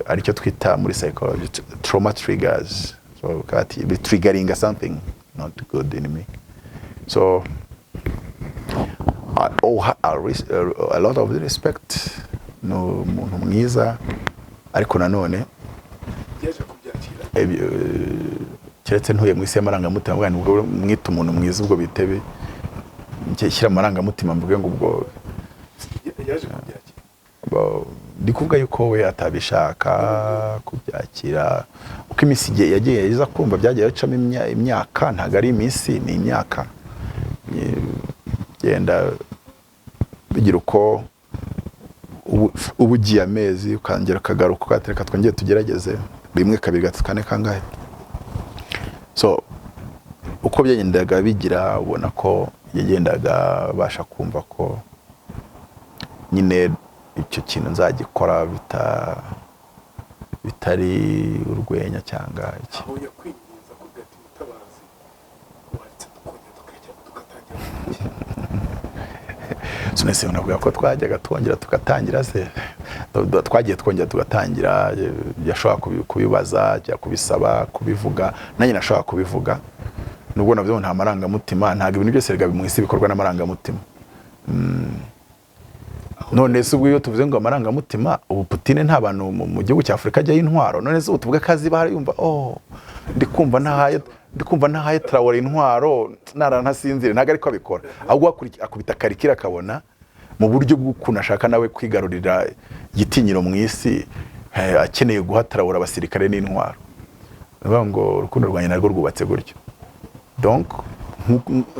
aricyo twita muri psychology trauma triggers. So akaba ati triggering something not good in me. So I owe her a lot of respect, ni umuntu mwiza, ariko nanone Yaje kubyakira? Keretse ntuye mu isi y'amarangamutima mvuga nti ubwo mwita umuntu mwiza, ubwo bitebe shyira amarangamutima mvuge ngo ubwo. Yaje kubyakira? Ndi kuvuga yuko we atabishaka kubyakira. Uko iminsi yagiye iza kumva byagiye bicamo imyaka, ntabwo ari iminsi, ni imyaka. Genda bigira uko ubu ugiye amezi ukongera ukagaruka ugatereka twongere tugerageze rimwe, kabiri, gatatu, kane, kangahe. So uko byagendaga bigira, ubona ko yagendaga abasha kumva ko nyine icyo kintu nzagikora bitari urwenya cyangwa iki. Aho yakwinginza akubwira ati mutabazi, waretse tukongera tukajya tugatangira? Sinese navuga ko twajyaga twongera tugatangira se, twagiye twongera tugatangira. Yashobora kubibaza cyangwa kubisaba, kubivuga, nanjye nashobora kubivuga, nubwo nabyo nta marangamutima. Ntabwo ibintu byose erega mu isi bikorwa n'amarangamutima. None se ubwo iyo tuvuze ngo amarangamutima, ubu Putin nta bantu mu gihugu cya Afurika ajyayo intwaro? None se ubu tuvuge ko aziba yumva, oh, ndi kumva ntahaye Traoré intwaro nara ntasinzire? Ntabwo ariko abikora, ahubwo akubita calcul akabona mu buryo bw'ukuntu ashaka nawe kwigarurira igitinyiro mu isi, akeneye guha Traoré abasirikare n'intwaro. Ni ukuvuga ngo urukundo rwanjye narwo rwubatse gutyo. Donc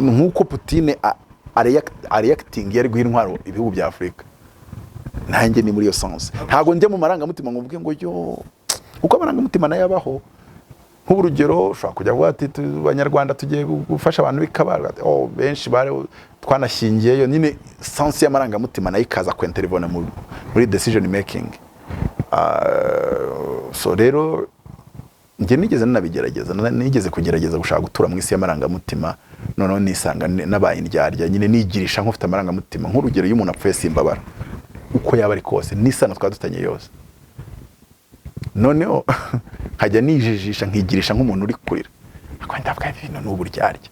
nk'uko Putin areacting iyo ari guha intwaro ibihugu bya Afurika, nanjye ni muri iyo sens. Ntabwo njya mu marangamutima ngo mvuge ngo yo, kuko amarangamutima nayo abaho. Nk'urugero ushobora kujya kuvuga ati abanyarwanda tugiye gufasha abantu b'ikabara, oh, benshi bari twanashyingiyeyo nyine, sens y'amarangamutima nayo ikaza kwintervena muri decision making. So rero njye nigeze nanabigerageza, nigeze kugerageza gushaka gutura mu isi y'amarangamutima, noneho nisanga nabaye indyarya nyine, nigirisha nk'ufite amarangamutima. Nk'urugero iyo umuntu apfuye simbabara, uko yaba ari kose, n'isano twaba dufitanye yose. Noneho nkajya nijijisha nkigirisha nk'umuntu uri kurira, ariko ndavuga ibintu ni uburyarya,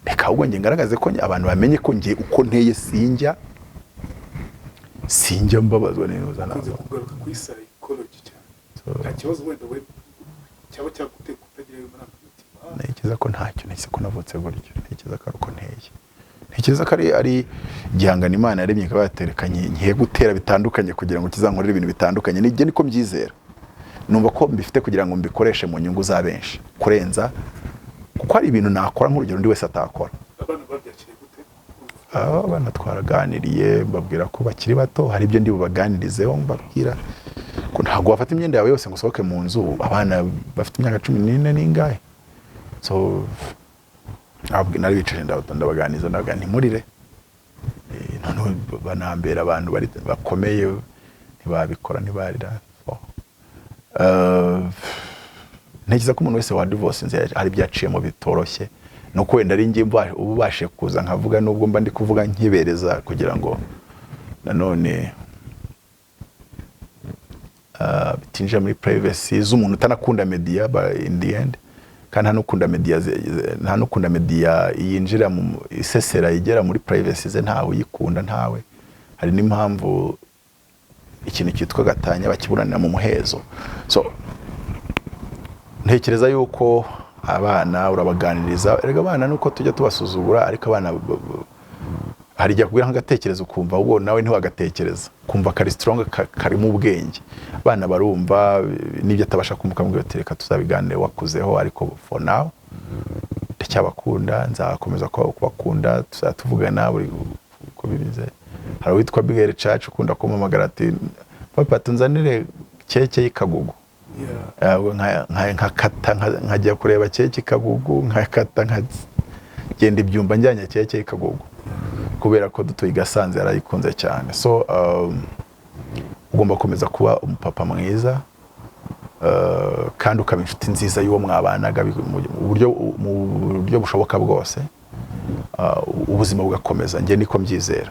reka ahubwo njye ngaragaze ko abantu bamenye ko njye uko nteye sinjya mbabazwa n'ibintu. Ukunze kugaruka kuri psychology cyane. Nta kibazo wenda we cyaba cyaguteye kutagira ayo marangamutima? Ntekereza ko ntacyo, ntekereza ko navutse gutyo, ntekereza ko ari uko nteye, ntekereza ko ari igihangano Imana yaremye ikaba yaterekanye ngiye gutera bitandukanye kugira ngo kizankorere ibintu bitandukanye. Nijye niko mbyizera, numva ko mbifite kugira ngo mbikoreshe mu nyungu za benshi kurenza, kuko hari ibintu nakora nk'urugero undi wese atakora. Abana babyakiriye gute? Aba bana twaraganiriye, mbabwira ko bakiri bato, hari ibyo ndi bubaganirizeho, mbabwira ko ntabwo wafata imyenda yawe yose ngo usohoke mu nzu. Abana bafite imyaka 14 n'ingahe. So nari bicaje ndabaganiriza, ndabaganira ntimurire. Noneho banambera abantu bakomeye, ntibabikora, ntibarira. So, Ntekereza ko umuntu wese wa divorce hari ibyo yaciyemo bitoroshye, nuko wenda ari njye uba ubashije kuza nkavuga, nubwo mba ndi kuvuga nkibereza kugira ngo nanone bitinjira muri privacy z'umuntu utanakunda media. But in the end, kandi nta n'ukunda media nta n'ukunda media yinjira mu isesera igera muri privacy ze, ntawe uyikunda, ntawe. Hari n'impamvu ikintu cyitwa gatanya bakiburanira mu muhezo. So ntekereza yuko abana urabaganiriza. Erega abana nuko tujya tubasuzugura, ariko abana hari igihe akubwira nk'agatekerezo ukumva ahubwo nawe ntiwagatekereza, kumva kari strong, karimo ubwenge. Abana barumva n'ibyo atabasha kumva, ukamubwira uti: "Reka tuzabiganire wakuzeho, ariko for now ndacyabakunda, nzakomeza kubakunda, tuzatuvugana buri uko bimeze." Hari uwitwa Bigel Church ukunda kumpamagara ati: "Papa, tunzanire keke y'ikagugu." Nkakata nkajya kureba keke ikagugu, nkakata nkagenda ibyumba njyanye keke y'ikagugu, kubera ko dutuye i Gasanze, yarayikunze cyane. So ugomba gukomeza kuba umupapa mwiza, kandi ukaba inshuti nziza y'uwo mwabanaga mu buryo bushoboka bwose. Ubuzima bugakomeza. Njye niko mbyizera.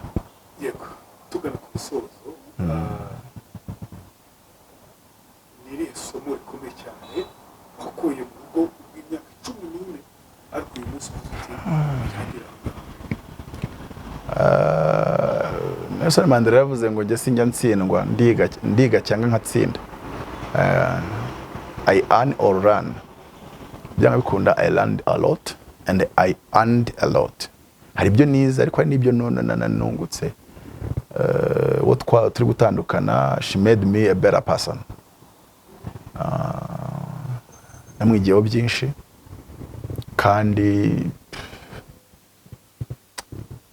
Yego, tugana ku musozo, ni irihe somo rikomeye cyane wakuye mu rugo rw'imyaka 14, ariko uyu munsi ufite birangira aho ngaho? Nelson Mandela yavuze ngo: "Njye sinjya ntsindwa, ndiga, ndiga cyangwa nkatsinda." I earn or learn. Byanga bikunda, I learned a lot and I earned a lot. Hari ibyo nize, ariko hari n'ibyo nungutse. Uwo turi gutandukana, she made me a better person. Namwigiyeho byinshi, kandi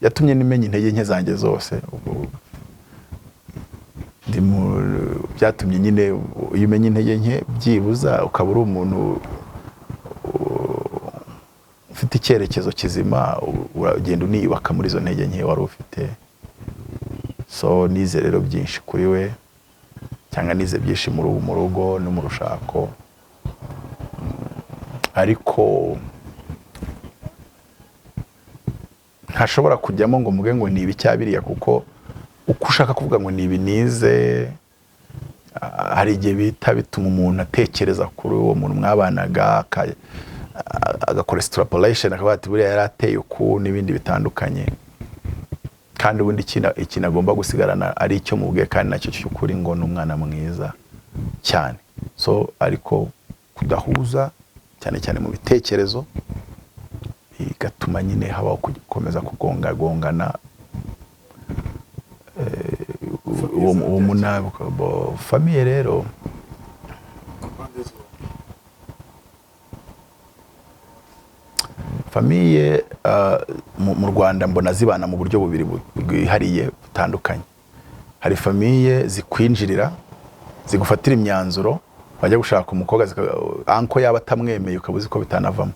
yatumye nimenya intege nke zanjye zose. Ubwo byatumye nyine iyo umenya intege nke, byibuza ukaba uri umuntu ufite icyerekezo kizima, uragenda uniyubaka muri izo ntege nke wari ufite. So nize rero byinshi kuri we, cyangwa nize byinshi mu rugo no mu rushako. Ariko ntashobora kujyamo ngo mvuge ngo ni ibi cya biriya, kuko uko ushaka kuvuga ngo ni ibi nize, hari igihe bita bituma umuntu atekereza kuri uwo muntu mwabanaga, agakora extrapolation, akavuga ati: "Buriya yari ateye uku," n'ibindi bitandukanye. Kandi ubundi ikintu agomba gusigarana ari icyo mubwiye, kandi nacyo cy'ukuri, ngo ni umwana mwiza cyane. So ariko kudahuza cyane cyane mu bitekerezo bigatuma nyine habaho gukomeza kugongagongana. Uwo munabi famille rero Ku mpande zombi. Famille mu Rwanda mbona zibana mu buryo bubiri bwihariye butandukanye. Hari famille zikwinjirira, zigufatira imyanzuro, wajya gushaka umukobwa anko yaba atamwemeye ukaba uzi ko bitanavamo.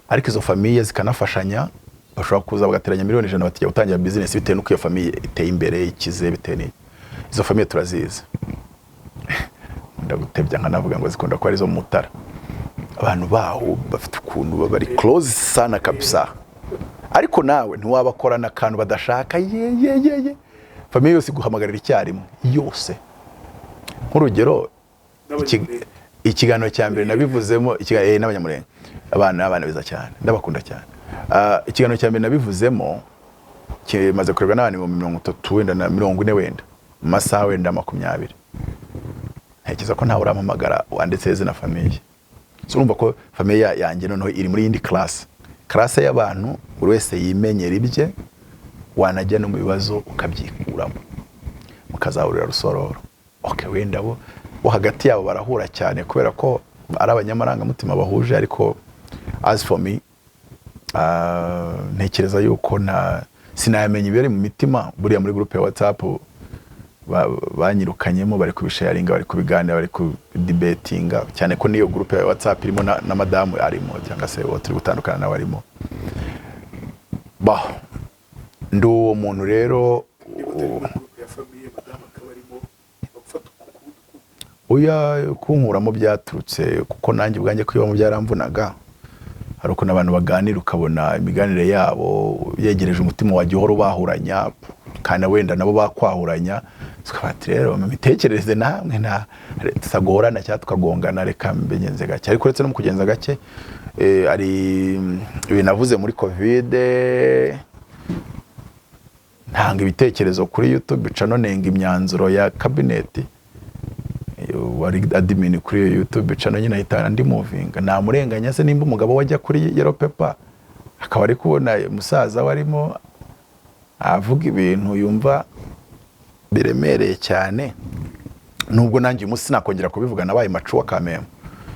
Ariko izo famille zikanafashanya, bashobora kuza bagateranya miliyoni 100 batijya gutangira business, bitewe n'uko iyo famille iteye imbere, ikize, bitewe n'iki. Izo famille turazizi, ndagutebya nkanavuga ngo zikunda kuba ari izo mu Mutara. Abantu baho bafite ukuntu baba bari close sana kabisa, ariko nawe ntiwabakorana akantu badashaka. Ye ye ye ye, famille yose iguhamagarira icyarimwe yose. Nk'urugero, N'Abanyamulenge. Ikiganiro cya mbere nabivuzemo, n'Abanyamulenge, abana beza cyane, ndabakunda cyane. Ikiganiro cya mbere nabivuzemo kimaze kurebwa n'abantu 30,000 wenda na 40 wenda mu masaha wenda 20. Ntekereza ko ntawe urampamagara wanditse izina famille. So urumva ko famille yanjye noneho iri muri yindi classe, classe y'abantu buri wese yimenyera ibye, wanajya no mu bibazo ukabyikuramo, mukazahurira Rusororo. Okay, wenda bo hagati yabo barahura cyane kubera ko ari abanyamarangamutima bahuje, ariko as for me, ntekereza yuko na sinayamenya ibiri mu mitima. Buriya muri groupe ya WhatsApp banyirukanyemo, bari kubisharinga, bari kubiganira, bari kudibetinga cyane, ko n'iyo groupe ya WhatsApp irimo na madamu arimo, cyangwa se uwo turi gutandukana nawe arimo. Bah, ndi uwo muntu rero. Niba utari muri groupe ya famille, madamu akaba arimo, bagufata ukundi. Oya, kunkuramo byaturutse kuko nanjye ubwanjye kwibamo byaramvunaga. Hari ukuntu abantu baganira, ukabona imiganire yabo yegereje umutima, wajya uhora ubahuranya, kandi wenda nabo bakwahuranya. Tukavuga ati rero mu mitekerereze namwe nta tutagorana cyangwa tukagongana, reka mbigenze gake. Ariko uretse no mu kugenza gake, hari ibintu navuze muri COVID, ntanga ibitekerezo kuri YouTube bica nonenga imyanzuro ya kabineti. Wari admin kuri iyo YouTube channel nyine ahita andi muvinga. Namurenganya se nimba umugabo wajya kuri yellow paper, akaba ari kubona musaza we arimo avuga ibintu yumva biremereye cyane? Nubwo nanjye uyu munsi sinakongera kubivuga, nabaye mature kameme.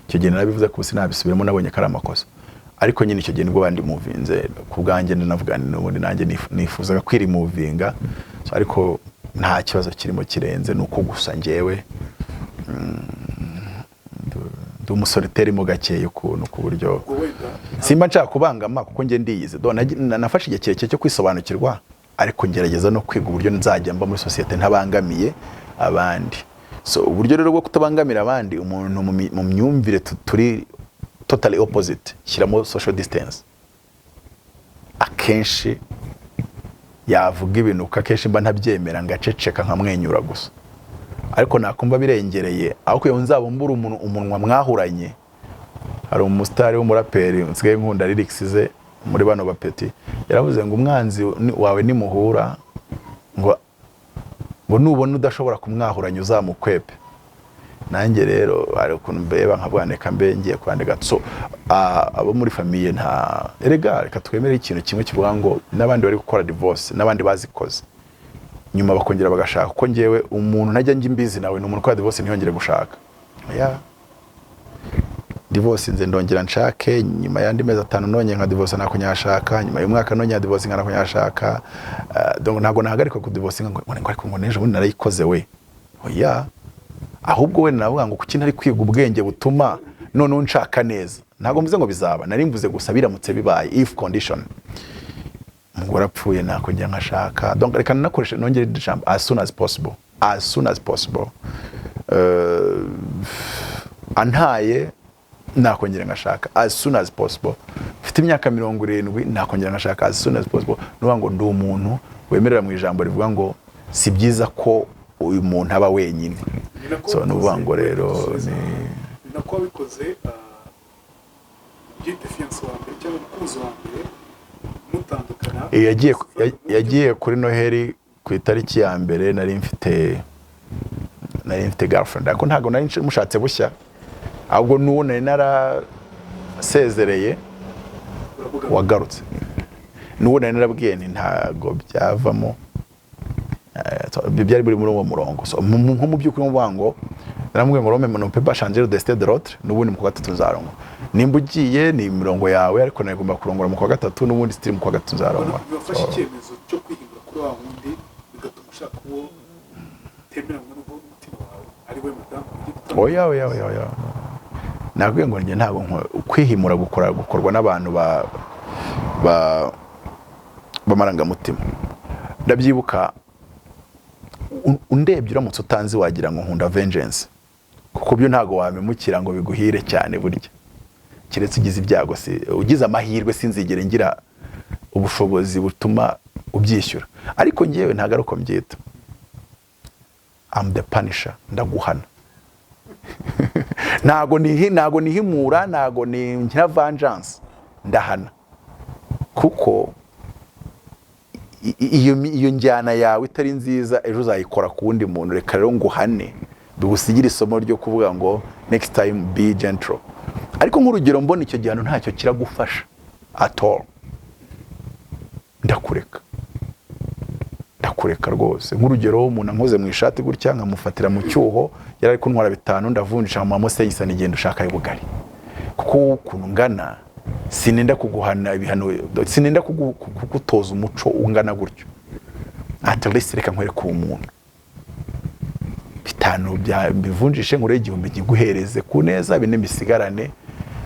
Icyo gihe narabivuze ko sinabisubiramo, nabonye ko ari amakosa. Ariko nyine icyo gihe nibwo bandi muvinze ku bwanjye, ndanavuga nti n'ubundi nanjye nifuzaga kwirimuvinga. So, ariko nta kibazo kirimo kirenze, ni uko gusa njyewe ndi umusolitaire mo gakeya ukuntu, ku buryo Ubwo wenda simba nshaka kubangama, kuko njye ndiyize. Nafashe igihe kirekire cyo kwisobanukirwa, ariko ngerageza no kwiga uburyo nzajya mba muri sosiyete ntabangamiye abandi. So uburyo rero bwo kutabangamira abandi, umuntu mu myumvire turi totally opposite, shyiramo social distance. Akenshi yavuga ibintu, kuko akenshi mba ntabyemera, ngaceceka nkamwenyura gusa. Ariko nakumva birengereye, aho kugira ngo nzabumbure umunwa mwahuranye. Hari umusitari w'umuraperi nsigaye nkunda lyrics ze muri bano bapeti, yaravuze ngo umwanzi wawe nimuhura, ngo nubona udashobora kumwahuranya uzamukwepe. Nanjye rero hari ukuntu mbeba nkavuga reka mbe ngiye kwandika. So abo muri famille nta, erega reka twemere ikintu kimwe kivuga ngo n'abandi bari gukora divorce, n'abandi bazikoze nyuma bakongera bagashaka, kuko ngewe umuntu ntajya njya imbizi nawe ni umuntu ukora divorce ntiyongere gushaka. Yeah. Divorce nze ndongera nshake, nyuma y'andi mezi 5 nongeye nka divorce nakonyashaka, nyuma y'umwaka nongeye divorce nkanakunyashaka. Donc ntabwo nahagarika ku divorce ngo ariko ngo n'ejo bundi narayikoze we. Oya, ahubwo we navuga ngo kuki ntari kwiga ubwenge butuma noneho nshaka neza? Ntabwo mvuze ngo bizaba, nari mvuze gusa biramutse bibaye, if condition, umugore apfuye nakongera nkashaka. Donc reka nakoreshe nongere irindi jambo, as soon as possible, as soon as possible. Antaye nakongera ngashaka as soon as possible. Mfite imyaka 70 nakongera ngashaka as soon as possible. Nuvuga ngo ndi umuntu wemerera mu ijambo rivuga ngo si byiza ko uyu muntu aba wenyine. Ni nako So nuvuga ngo wabikoze, rero ni ni nako wabikoze, byite fiancé wa mbere cyangwa umukunzi wa mbere mutandukana. Yagiye kuri Noheli ku itariki ya mbere, nari mfite girlfriend, ariko ntabwo nari mushatse bushya, ahubwo n'uwo nari narasezereye Uravuga wagarutse, n'uwo nari narabwiye nti ntabwo byavamo. So, byari biri muri uwo murongo. So, nko mu by'ukuri muvuga ngo naramubwiye ngo l'homme ne peut pas changer le destin de l'autre. N'ubundi mu kwa gatatu nzarongora, nimba ugiye ni imirongo yawe, ariko nagomba kurongora mu kwa gatatu, n'ubundi still mu kwa gatatu nzarongora. Wafashe So, icyemezo cyo kwihindura kuri wa wundi, bigatuma ushaka uwo utemeranywa n'umutima wawe, ari we madamu ugiye gutandukana. Oya, oya, oya, oya, nakubwiye ngo njye ntabwo kwihimura gukorwa n'abantu ba b'amarangamutima. Ndabyibuka, undebye uramutse utanzi wagira ngo nkunda vengeance, kuko byo ntabwo wamemukira ngo biguhire cyane burya, keretse ugize ibyago, si ugize amahirwe. Sinzigere ngira ubushobozi butuma ubyishyura, ariko ngewe ntabwo ari uko mbyita. I'm the punisher, ndaguhana. Ntago nihimura, ntago ni nkina vengeance, ndahana, kuko iyo njyana yawe itari nziza ejo uzayikora ku wundi muntu. Reka rero nguhane bigusigire isomo ryo kuvuga ngo next time be gentle. Ariko nk'urugero, mbona icyo gihano ntacyo kiragufasha at all, ndakureka, ndakureka rwose. Nk'urugero, umuntu ankoze mu ishati gutya nkamufatira mu cyuho, yari ari kuntwara 5, ndavunjisha nkamuha senyisa, nigenda ushaka y'ubugari, kuko ukuntu ngana sinenda kuguhana ibihano, sinenda kugutoza umuco ungana gutyo. At least reka nkwereke umuntu 5 bya mbivunjishe nkure 1000 nkiguhereze ku neza, 4 mbisigarane,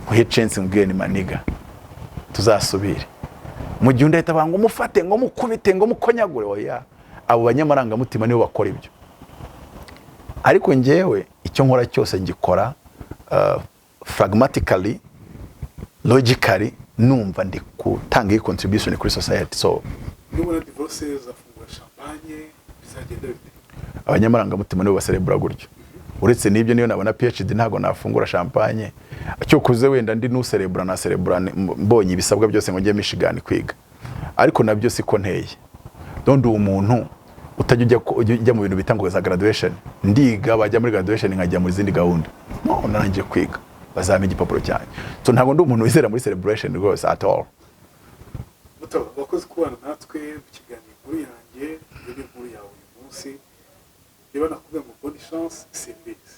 nkuhe chance, nkubwire ni maniga tuzasubire. Mu gihe undi ahita avuga ngo mufate, ngo mukubite, ngo mukonyagure. Oya, abo banyamarangamutima nibo bakora ibyo. Ariko njyewe Icyo nkora cyose ngikora pragmatically, logically, numva ndi gutanga iyi contribution kuri society. So Nubona divorce, uzafungura champagne? Bizagenda bite? Abanyamarangamutima nibo baserebura gutyo. Uretse n'ibyo, niyo nabona PhD ntabwo nafungura champagne. Cyokuze wenda ndi nuserebura, naserebura mbonye ibisabwa byose ngo njye Michigan kwiga, ariko nabyo siko nteye. Donc ndi umuntu utajya ujya mu bintu bita ngo za graduation. Ndiga, bajya muri graduation nkajya muri zindi gahunda. No narangije kwiga, bazampa igipapuro cyanjye. So ntabwo ndi umuntu wizera muri celebration rwose, at all. Mutaba, wakoze kubana natwe mu kiganiro Inkuru Yanjye. Iyo ni inkuru yawe uyu munsi. Niba nakubwiye ngo bonne chance, simbizi,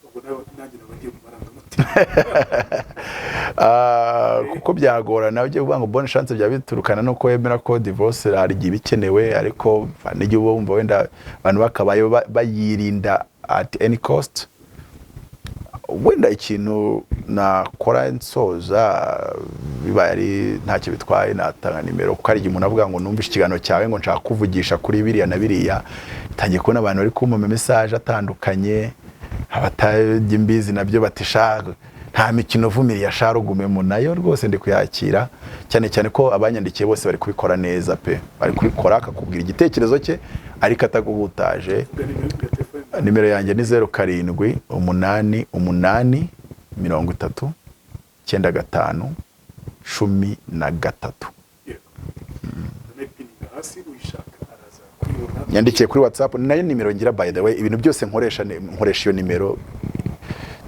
ubwo nawe nanjye naba ngiye mu marangamutima. Ah, kuko byagorana ugiye kuvuga ngo bonne chance, byaba biturukana nuko wemera ko divorce hari igihe iba ikenewe, ariko n'igihe uba wumva wenda abantu bakabaye bayirinda at any cost. Wenda ikintu nakora nsoza, bibaye ari ntacyo bitwaye, natanga nimero, kuko hari igihe umuntu avuga ngo numvishe ikiganiro cyawe, ngo nshaka kuvugisha kuri biriya na biriya. Ntangiye kubona abantu bari kumpa ama message atandukanye, abatajya imbizi nabyo batisha nta mikino, vumiriya sharugumemo nayo rwose ndi kuyakira, cyane cyane ko abanyandikiye bose bari kubikora neza pe. Bari kubikora akakubwira igitekerezo cye ariko ataguhutaje. Vuga nimero ya telefone. Nimero yanjye ni 0788 30 95 13. Yego, ndanayipininga hasi, uyishaka araza kuyibona. Nyandikiye kuri WhatsApp, ni nayo nimero ngira. By the way, ibintu byose nkoresha nkoresha iyo nimero,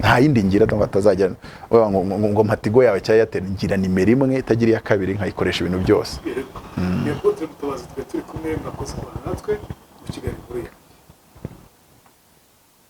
nta yindi ngira ngo atazajya bavuga ngo mpa Tigo yawe cyangwa Airtel. Ngira nimero imwe itagira iya kabiri, nkayikoresha ibintu byose. Yego, turi Mutabazi, twe turi kumwe. Mwakoze kubana natwe mu kiganiro Inkuru Yanjye.